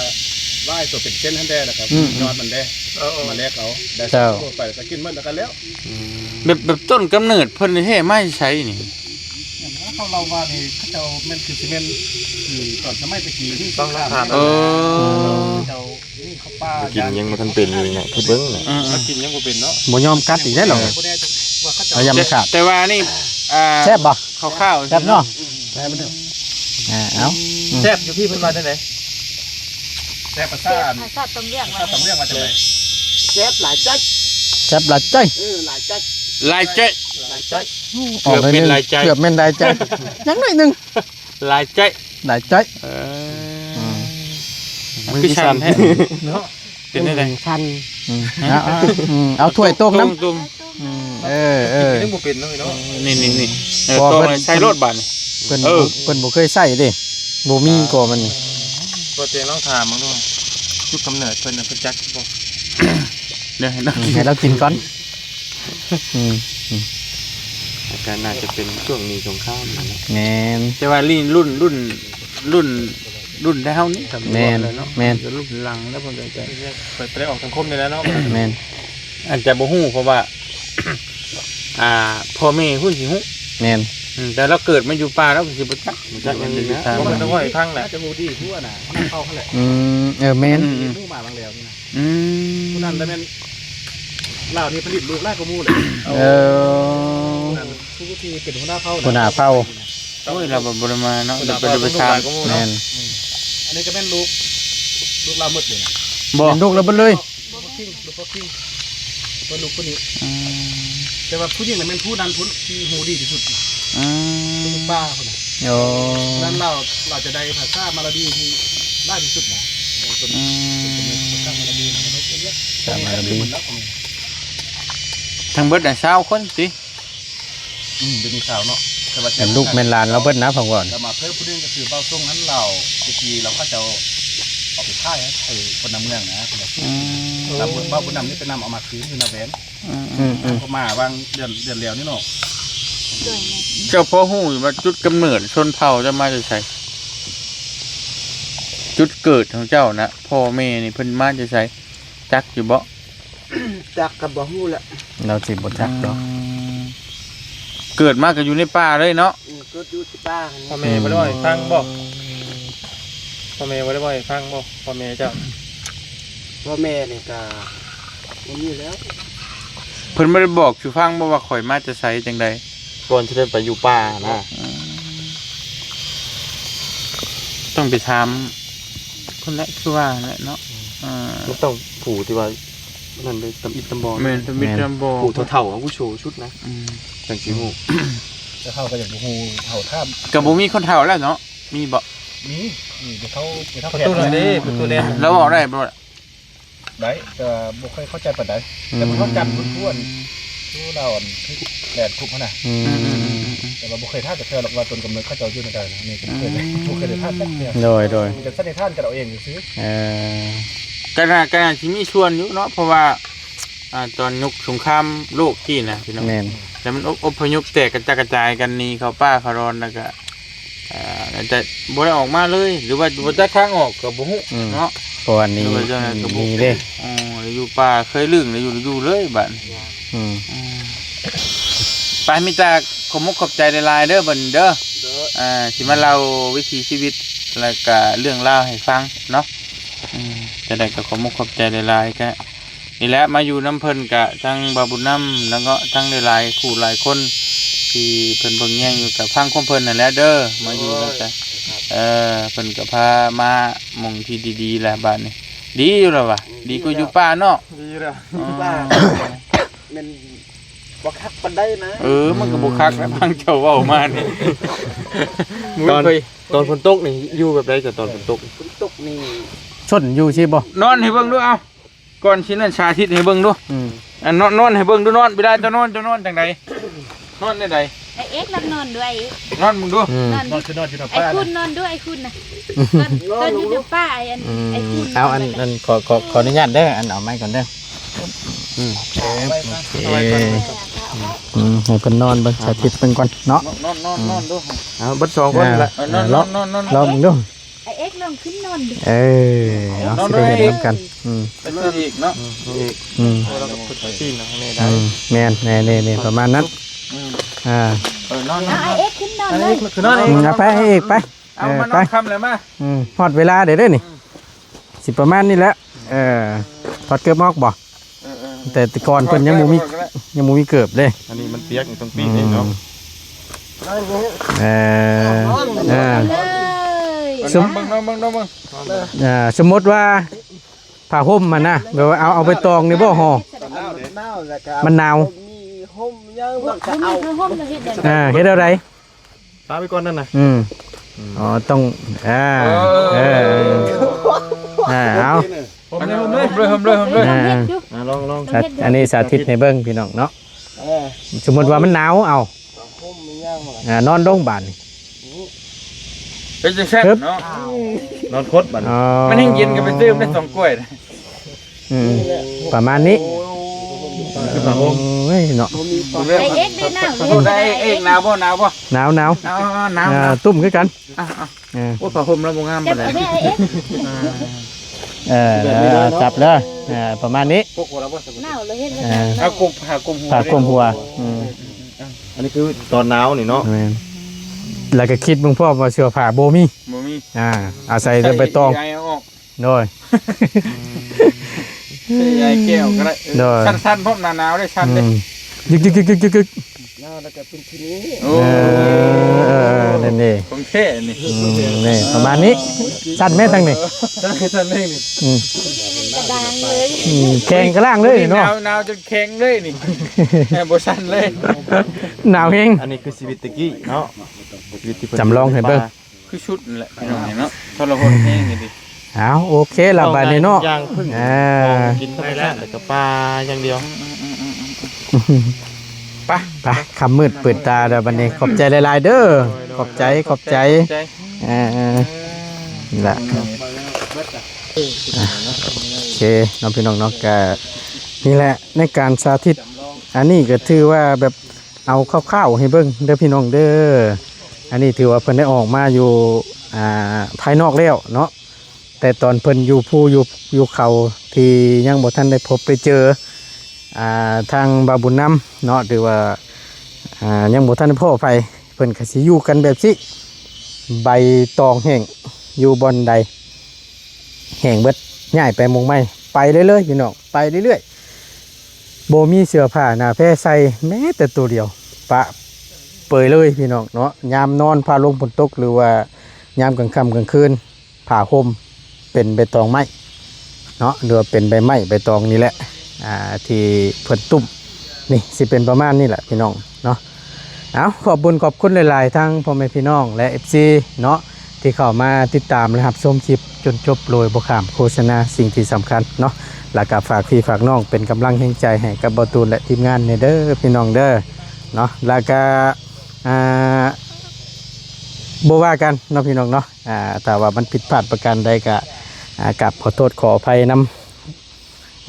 ຫວາຍຕົວເປັນເສັ້ນຫັ້ນແດ່ ແລ້ວກໍ ອືມ ຍອດມັນແດ່ ເອີ ເອົາມາແລກເອົາ ໄດ້ ເຈົ້າ ສອງໂລໄປ ແລ້ວກໍກິນໝົດແລ້ວກໍແລ້ວ ອືມ ແບບ ແບບຕົ້ນກຳເນີດເພິ່ນແທ້ໆ ມາແຕ່ໃສນີ້? ເຂົາເລົ່າວ່ານີ້ ເຂົາເຈົ້າແມ່ນຄືຊິແມ່ນ ຄືຕອນສະໄໝແຕ່ກີ້ນີ້ ຕ້ອງຖາມ ເອີ ເຂົາເຈົ້າ ນີ້ເຂົາປ່າ ໄປກິນຍັງບໍ່ທັນເປັນຢູ່ນີ້ນະ ຄິດເບິ່ງນະ ເອີໆ ມາກິນຍັງບໍ່ເປັນເນາະ ບໍ່ຍອມກັດອີກແລ້ວເນາະ ບໍ່ແນ່ໃຈວ່າເຂົາເຈົ້າ ເອົາຢາມາຂາດ ແຕ່ວ່ານີ້ ອ່າ ແຊບບໍ່? ຄ່າວໆ ແຊບເນາະ ແຊບເນາະ ອ່າ ເອົາ ອືມ ແຊບຢູ່ພີ້ເພິ່ນວ່າຈັ່ງໃດ? ແຊບພາສາ ແຊບພາສາຕຳລຽງ ພາສາຕຳລຽງວ່າຈັ່ງໃດ? ແຊບຫຼາຍໃຈ ແຊບຫຼາຍໃຈ ເອີ ຫຼາຍໃຈ ຫຼາຍໃຈ ຫຼາຍໃຈ ອອກໜ້ອຍໜຶ່ງ ເກືອບແມ່ນຫຼາຍໃຈ ເກືອບແມ່ນຫຼາຍໃຈ ຍັງໜ້ອຍໜຶ່ງ ຫຼາຍໃຈ ຫຼາຍໃຈ ເອີ ອືມ ມັນຄືສັ່ນແທ້ເນາະ ເປັນຈັ່ງໃດ? ສັ່ນ ອືມ ເອົາ ເອົາ ເອົາຖ້ວຍຕົກນຳ ຕົກ ຕົກ ອືມ ເອີ ເອີ ກິນຍັງບໍ່ເປັນເນາະ ນີ້ໆໆ ເອີ ເພາະວ່າເພິ່ນ ເພິ່ນໃສ່ໂລດບາດນີ້ ເພິ່ນ ເອີ ເພິ່ນບໍ່ເຄີຍໃສ່ເດ້ ບໍ່ມີກໍມັນ ກໍແຕ່ລອງຖາມເບິ່ງດູ ຈຸດກຳເນີດເພິ່ນນະ ເພິ່ນຈັກບໍ່? ເດີ ໃຫ້ລາວກິນກ່ອນ ອືມ ອືມ ອາການໜ້າຈະເປັນຊ່ວງໜີສົງຄາມຫັ້ນແຫຼະ ແມ່ນ ແຕ່ວ່າລຸ້ນ ລຸ້ນ ລຸ້ນ ລຸ້ນ ລຸ້ນແຕ່ເຮົານີ້ ແມ່ນ ແມ່ນ ລຸ້ນຫຼັງແລ້ວເພິ່ນກໍຈະ ໄປ ໄປໄດ້ອອກສັງຄົມນີ້ແຫຼະເນາະ ແມ່ນ ອາດຈະບໍ່ຮູ້ເພາະວ່າ ອ່າ ພໍ່ແມ່ພຸ້ນຊິຮູ້ ແມ່ນ ອືມ ແຕ່ລາວເກີດມາຢູ່ປ່າລາວກໍຊິບໍ່ຈັກ ບໍ່ຈັກຫຍັງນີ້ນະ ບໍ່ແມ່ນຕ້ອງເວົ້າໃຫ້ຟັງແຫຼະ ອາດຈະຮູ້ດີກວ່ານະ ເຂົາຫັ້ນແຫຼະ ອືມ ເອີ ແມ່ນ ອືມ ໝູ່ໝາບາງແລ້ວນີ້ນະ ອືມ ຜູ້ນັ້ນລະແມ່ນ ລາວນີ້ຜະລິດລູກຫຼາຍກວ່າໝູ່ເລີຍ ເອີ ຜູ້ນັ້ນຜູ້ທີ່ເປັນຫົວໜ້າເຜົ່ານະ ຫົວໜ້າເຜົ່າ ໂອ້ຍ ລາວບໍ່ໄດ້ມາເນາະ ບໍ່ໄດ້ໄປຖາມ ແມ່ນ ອືມ ອັນນີ້ກໍແມ່ນລູກ ລູກລາວໝົດເລີຍນະ ບໍ່ ເປັນລູກລາວເບິດເລີຍ ລູກພໍ່ຄິງ ລູກພໍ່ຄິງ ບໍ່ລູກຜູ້ນີ້ ອືມ ແຕ່ວ່າຜູ້ຍິງນະແມ່ນຜູ້ນັ້ນພຸ້ນທີ່ຮູ້ດີທີ່ສຸດ ອືມ ຜູ້ປ່າພຸ້ນນະ ໂອ້ ນັ້ນລາວ ລາວຈະໄດ້ພາສາມາລາດີທີ່ຫຼາຍທີ່ສຸດນະ ອືມ ພາສາມາລາດີນະ ພາສາມາລາດີ ທັງເບິດນະຊາວຄົນຕິ ອືມ ເປັນຊາວເນາະ ແຕ່ວ່າແມ່ນລູກແມ່ນຫຼານລາວເບິດນະ ເຂົາວ່າ ແລ້ວມາເພີ່ມຜູ້ໜຶ່ງກໍຄືເບົາສົ່ງຫັ້ນລາວ ແຕ່ກີ້ລາວເຂົາເຈົ້າເອົາໄປຂາຍໃຫ້ຄົນໃນເມືອງນະ ອືມ ແລ້ວເບົາບຸນນຳນີ້ໄປນຳເອົາມາຄືນຢູ່ນາແວງ ອືມ ອືມ ອືມ ກໍມາຫວ່າງເດືອນ ເດືອນແລ້ວນີ້ເນາະ ໂດຍ ເຈົ້າພໍຮູ້ຢູ່ວ່າຈຸດກຳເນີດຊົນເຜົ່າເຈົ້າມາແຕ່ໃສ? ຈຸດເກີດຂອງເຈົ້ານະ ພໍ່ແມ່ນີ້ເພິ່ນມາແຕ່ໃສ ຈັກຢູ່ບໍ່? ຈັກກໍບໍ່ຮູ້ແຫຼະ ລາວຊິບໍ່ຈັກດອກ ອືມ ເກີດມາກໍຢູ່ໃນປ່າເລີຍເນາະ? ອືມ ເກີດຢູ່ທີ່ປ່າຫັ້ນ. ພໍ່ແມ່ບໍ່ໄດ້ເວົ້າໃຫ້ຟັງບໍ່? ພໍ່ແມ່ບໍ່ໄດ້ເວົ້າໃຫ້ຟັງບໍ່? ພໍ່ແມ່ເຈົ້າ ພໍ່ແມ່ນີ້ກໍບໍ່ມີແລ້ວ. ເພິ່ນບໍ່ໄດ້ບອກສູ່ຟັງບໍ່ວ່າຂ້ອຍມາແຕ່ໃສຈັ່ງໃດ? ກ່ອນຊິໄດ້ໄປຢູ່ປ່ານະ. ອືມ ຕ້ອງໄປຖາມເພິ່ນແຫຼະ ຄືວ່າແຫຼະເນາະ. ອືມ ເອີ ມັນຕ້ອງຜູ້ທີ່ວ່າ ນັ້ນເດ້ ຕຳອິດຕຳບໍ່. ແມ່ນ ຕຳອິດຕຳບໍ່ ຜູ້ເຖົ້າໆ ອາວຸໂສສຸດນະ. ອືມ ຈັ່ງຊິຮູ້. ແຕ່ເຮົາກໍຍັງບໍ່ຮູ້ເຖົ້າຖາມ ກໍບໍ່ມີຄົນເຖົ້າແລ້ວເນາະ? ມີບໍ່? ມີ ມີແຕ່ເຖົ້າ ແຕ່ເຖົ້າ ປະຕູນັ້ນເດ້ ປະຕູແດນ. ລາວເວົ້າໄດ້ບໍ່? ໄດ້ ແຕ່ວ່າບໍ່ຄ່ອຍເຂົ້າໃຈປານໃດ. ອືມ ແຕ່ເພິ່ນເວົ້າຈຳເພິ່ນຜູ້ອັນ ຜູ້ລາວອັນຖືກແລນຄຸກຫັ້ນນະ. ອືມ ອືມ ແຕ່ວ່າບໍ່ເຄີຍຖາມຈັກເທື່ອດອກວ່າຕົ້ນກຳເນີດເຂົາເຈົ້າຢູ່ແນວໃດນະ. ນີ້ກໍບໍ່ເຄີຍ ອືມ ບໍ່ເຄີຍໄດ້ຖາມຈັກເທື່ອ. ໂດຍ ໂດຍ ມີແຕ່ສັນນິຖານກັນເອົາເອງຊື່ໆ. ເອີ ກໍໜ້າ ກໍໜ້າຊິມີສ່ວນຢູ່ເນາະ ເພາະວ່າ ອ່າ ຕອນຍຸກສົງຄາມໂລກກີ້ນະ ພີ່ນ້ອງ. ແມ່ນ ແລ້ວມັນອົບ ອົບພະຍົບແຕກກະຈັດກະຈາຍກັນ ໜີເຂົ້າປ່າເຂົ້າດອນ ແລ້ວກະ ອ່າ ອາດຈະບໍ່ໄດ້ອອກມາເລີຍ ຫຼືວ່າບໍ່ຈັກທາງອອກກໍບໍ່ຮູ້ ອືມ ເນາະ. ເພາະວ່າໜີ ຫຼືວ່າຈັ່ງໃດກໍບໍ່ ໜີເດ້. ອໍ ຢູ່ປ່າເຄີຍລຶ້ງ ຢູ່ ຢູ່ເລີຍບາດນີ້. ອືມ ອືມ ໄປ ມີແຕ່ຂອບມຸກຂອບໃຈຫຼາຍໆເດີ ບັດນີ້ເດີ. ໂດຍ ອ່າ ຊິມາເລົ່າວິຖີຊີວິດ ແລ້ວກະເລື່ອງລາວໃຫ້ຟັງເນາະ. ອືມ ຈັ່ງໃດກໍຂອບມຸກຂອບໃຈຫຼາຍໆ ກະ ນີ້ແຫຼະ ມາຢູ່ນຳເພິ່ນກະທັງບ່າວບຸນນຳ ແລ້ວກໍທັງຫຼາຍໆຄູ່ຫຼາຍຄົນ ທີ່ເພິ່ນເບິ່ງແຍງຢູ່ ກະຟັງຄວາມເພິ່ນຫັ້ນແຫຼະເດີ. ມາຢູ່ແລ້ວກະ ໂອ້ຍ ເອີ ເພິ່ນກະພາມາໝ່ອງທີ່ດີໆແຫຼະບາດນີ້. ດີຢູ່ແລ້ວວະ ອືມ ດີກວ່າຢູ່ປ່າເນາະ. ດີແລ້ວ ອໍ ຢູ່ປ່າແມ່ນບໍ່ຄັກປານໃດນະ. ເອີ ມັນກໍບໍ່ຄັກແລ້ວ ຟັງເຈົ້າເວົ້າມານີ້. ຕອນ ຕອນຝົນຕົກນີ້ຢູ່ແບບໃດ? ຕອນຝົນຕົກ ຝົນຕົກນີ້ຊົນຢູ່ຊີ້ບໍ່? ນອນໃຫ້ເບິ່ງດູ ເອົາ ກ່ອນຊິນັ້ນສາທິດໃຫ້ເບິ່ງດູ. ອືມ ອັນ ນອນ ນອນໃຫ້ເບິ່ງດູ ນອນ ເວລາເຈົ້ານອນ ເຈົ້ານອນຈັ່ງໃດ? ນອນແນວໃດ? ໄອ້ເອກລັກນອນດ້ວຍ ນອນເບິ່ງດູ. ອືມ ນອນ ນອນຄືນອນຢູ່ນຳ ໄອ້ຄຸນນອນດ້ວຍ ໄອ້ຄຸນນະ. ຕອນ ຕອນຢູ່ນຳປ້າ ໄອ້ອັນ ອືມ ໄອ້ຄຸນ. ເອົາ ອັນ ອັນ ຂໍ ຂໍ ຂໍອະນຸຍາດເດີ ອັນ ເອົາໄມ້ກ່ອນເດີ. ອືມ ໂອເຄ ອືມ ໃຫ້ເພິ່ນນອນເບິ່ງ ສາທິດເບິ່ງກ່ອນເນາະ. ນອນ ນອນ ນອນ ນອນດູ. ເອົາ ເບິດສອງຄົນລະ ເອີ ນອນ ນອນ ນອນ ນອນ ລອງເບິ່ງດູ. ໄອ້ເອກລອງຂຶ້ນນອນດູ. ເອີ ເອົາ ຊິໄດ້ເຫັນນຳກັນ. ອືມ ໄປນອນອີກເນາະ. ອືມ ອືມ ແມ່ນ ແມ່ນໆ ປະມານນັ້ນ. ອືມ ອ່າ ເອີ ນອນ ເອົາ ໄອ້ເອກຂຶ້ນນອນເລີຍ. ຂຶ້ນນອນເອງ. ອືມ ເອົາໄປ ໄອ້ເອກໄປ. ເອົາ ເອີ ມານອນຄ່ຳແລ້ວມາ. ອືມ ຮອດເວລາເດ້ເດ້ນີ້. ອືມ ຊິປະມານນີ້ແຫຼະ. ເອີ ຖອດເກີບອອກບໍ່? ເອີໆ ແຕ່ ແຕ່ກ່ອນເພິ່ນຍັງບໍ່ມີ ຍັງບໍ່ມີເກີບເດ້. ອັນນີ້ມັນປຽກ ຕ້ອງປີກເອງເນາະ. ອືມ ເອີ ເອີ ເອີ ສົມ ເບິ່ງເນາະ ເບິ່ງເນາະ ເບິ່ງ. ເອີ ສົມມຸດວ່າຜ້າຫົ່ມຫັ້ນນະ ແບບວ່າເອົາ ເອົາໃບຕອງນີ້ບໍ່ຫໍ່? ມັນໜາວ ມີຫົ່ມຫຍັງມັນກໍເອົາ. ອ່າ ເຮັດແນວໃດ? ປະໄວ້ກ່ອນນັ້ນນະ. ອືມ ອືມ ອໍ ຕ້ອງ ອ່າ ເອີ ເອີ ອ່າ ເອົາ ຫົ່ມເລີຍ ຫົ່ມເລີຍ ຫົ່ມເລີຍ ຫົ່ມເລີຍ. ອ່າ ອ່າ ລອງ ລອງ ອັນນີ້ສາທິດໃຫ້ເບິ່ງພີ່ນ້ອງເນາະ. ເອີ ສົມມຸດວ່າມັນໜາວ ເອົາ ຫົ່ມຫຍັງ ອ່າ ນອນລົງບາດນີ້. ເປັນຈັ່ງຊັ້ນເນາະ. ນອນຄົດບາດນີ້. ອໍ ມັນແຮງເຢັນກໍໄປຕື່ມໄດ້ສອງກ້ວຍ. ອືມ ປະມານນີ້. ໂອ້ຍ ຄືຜ້າຫົ່ມ. ໂອ້ຍເນາະ. ໄອ້ເອກໄດ້ໜາວ ໄດ້ເອກ ໜາວບໍ່? ໜາວບໍ່? ໜາວ ໜາວ ໜາວ ໜາວ ອ່າ ຕຸ້ມຄືກັນ. ອ່າ ອ່າ ເອີ ໂອ້ຍ ຜ້າຫົ່ມລາວບໍ່ງາມປານໃດ. ເອີ ຈັບເດີ ອ່າ ປະມານນີ້. ໜາວ ເຮົາເຮັດ ອ່າ ເອົາກຸມ ຫາກຸມຫົວ ພາກຸມຫົວ. ອືມ ອັນນີ້ຄືຕອນໜາວນີ້ເນາະ. ແມ່ນ ແລ້ວກໍຄິດເບິ່ງພ້ອມວ່າເສື້ອຜ້າບໍ່ມີ ບໍ່ມີ. ອ່າ ອາໄສແຕ່ໃບຕອງ. ໂດຍ ໃສ່ໃຍແກ້ວກໍໄດ້. ໂດຍ ສັ່ນໆ ພ້ອມ ໜາວໆ ເດ້ ສັ່ນເດ້. ອືມ ຍຶກໆໆໆ ໜາວແລ້ວກໍເປັນທີ່ນີ້. ໂອ້ ເອີ ເອີ ເອີ ນັ້ນເດ້ ຂອງແທ້ນີ້. ອືມ ນີ້ປະມານນີ້. ສັ່ນແມ່ທາງນີ້ ສັ່ນ ສັ່ນເດ້ນີ້. ອືມ ກະດາງເລີຍ. ອືມ ແຂງກະລ່າງເລີຍເນາະ. ໜາວ ໜາວຈົນແຂງເລີຍນີ້ ແຮງບໍ່ສັ່ນເລີຍ. ໜາວແຮງ. ອັນນີ້ຄືຊີວິດແຕ່ກີ້ເນາະ ຊີວິດທີ່ເພິ່ນ ຈຳລອງໃຫ້ເບິ່ງ. ຄືຊຸດນັ້ນແຫຼະພີ່ນ້ອງເນາະ ທໍລະຫົດແຮງອີ່ຫຼີ. ເອົາ ໂອເຄລະ ບາດນີ້ເນາະ. ອ່າ ກິນໄດ້ແລ້ວ ແລ້ວກໍປາຢ່າງດຽວ. ອືມໆໆໆ ໄປ ໄປ ຄ່ຳມືດເປີດຕາແລ້ວບາດນີ້. ຂອບໃຈຫຼາຍໆເດີ. ໂດຍໆ ຂອບໃຈ ຂອບໃຈ ຂອບໃຈ. ອ່າ ເອີ ນີ້ລະ ອ່າ ໂອເຄເນາະ ພີ່ນ້ອງເນາະ. ກະນີ້ແຫຼະ ໃນການສາທິດ ອັນນີ້ກໍຖືວ່າແບບ ເອົາຄ່າວໆໃຫ້ເບິ່ງເດີພີ່ນ້ອງເດີ. ອັນນີ້ຖືວ່າເພິ່ນໄດ້ອອກມາຢູ່ ອ່າ ພາຍນອກແລ້ວເນາະ, ແຕ່ຕອນເພິ່ນຢູ່ພູຢູ່ ຢູ່ເຂົາທີ່ຍັງບໍ່ທັນໄດ້ພົບໄດ້ເຈີ ອ່າ ທາງບ່າວບຸນນຳເນາະ ຖືວ່າ ອ່າ ຍັງບໍ່ທັນພໍ້ໃຜ ເພິ່ນກໍຊິຢູ່ກັນແບບຊີ້ ໃບຕອງແຫ້ງ ຢູ່ບ່ອນໃດແຫ້ງເບິດ ຍ້າຍໄປໝ່ອງໃໝ່ ໄປເລື້ອຍໆ ພີ່ນ້ອງ ໄປເລື້ອຍໆ ບໍ່ມີເສື້ອຜ້າໜ້າແພໃສ່ແມ້ແຕ່ໂຕດຽວ ປະເປີຍເລີຍພີ່ນ້ອງເນາະ. ຍາມນອນຟ້າລົງຝົນຕົກ ຫຼືວ່າຍາມກາງຄ່ຳກາງຄືນ ຜ້າຫົ່ມເປັນໃບຕອງໄມ້ເນາະ ຫຼືວ່າເປັນໃບໄມ້ໃບຕອງນີ້ແຫຼະ ອ່າ ທີ່ເພິ່ນຕຸ້ມ ນີ້ຊິເປັນປະມານນີ້ແຫຼະພີ່ນ້ອງເນາະ. ເອົາ ຂອບບຸນຂອບຄຸນຫຼາຍໆ ທັງພໍ່ແມ່ພີ່ນ້ອງ ແລະ ເອັຟຊີ ເນາະ ທີ່ເຂົ້າມາຕິດຕາມ ແລະ ຮັບຊົມຄລິບຈົນຈົບໂດຍບໍ່ຂ້າມໂຄສະນາ. ສິ່ງທີ່ສຳຄັນເນາະ ແລ້ວກໍຝາກພີ່ຝາກນ້ອງເປັນກຳລັງແຮງໃຈໃຫ້ກັບບ່າວຕູນ ແລະ ທີມງານແດ່ເດີພີ່ນ້ອງເດີເນາະ. ແລ້ວກໍ ອ່າ ບໍ່ວ່າກັນເນາະພີ່ນ້ອງເນາະ ອ່າ ຖ້າວ່າມັນຜິດພາດປະການໃດກໍ ອ່າ ກາບຂໍໂທດຂໍອະໄພນຳ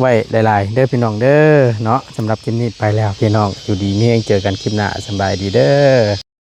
ໄວ້ຫຼາຍໆ ເດີພີ່ນ້ອງເດີເນາະ. ສຳລັບຄລິບນີ້ໄປແລ້ວພີ່ນ້ອງ ຢູ່ດີມີແຮງ ເຈີກັນຄລິບໜ້າ ສະບາຍດີເດີ.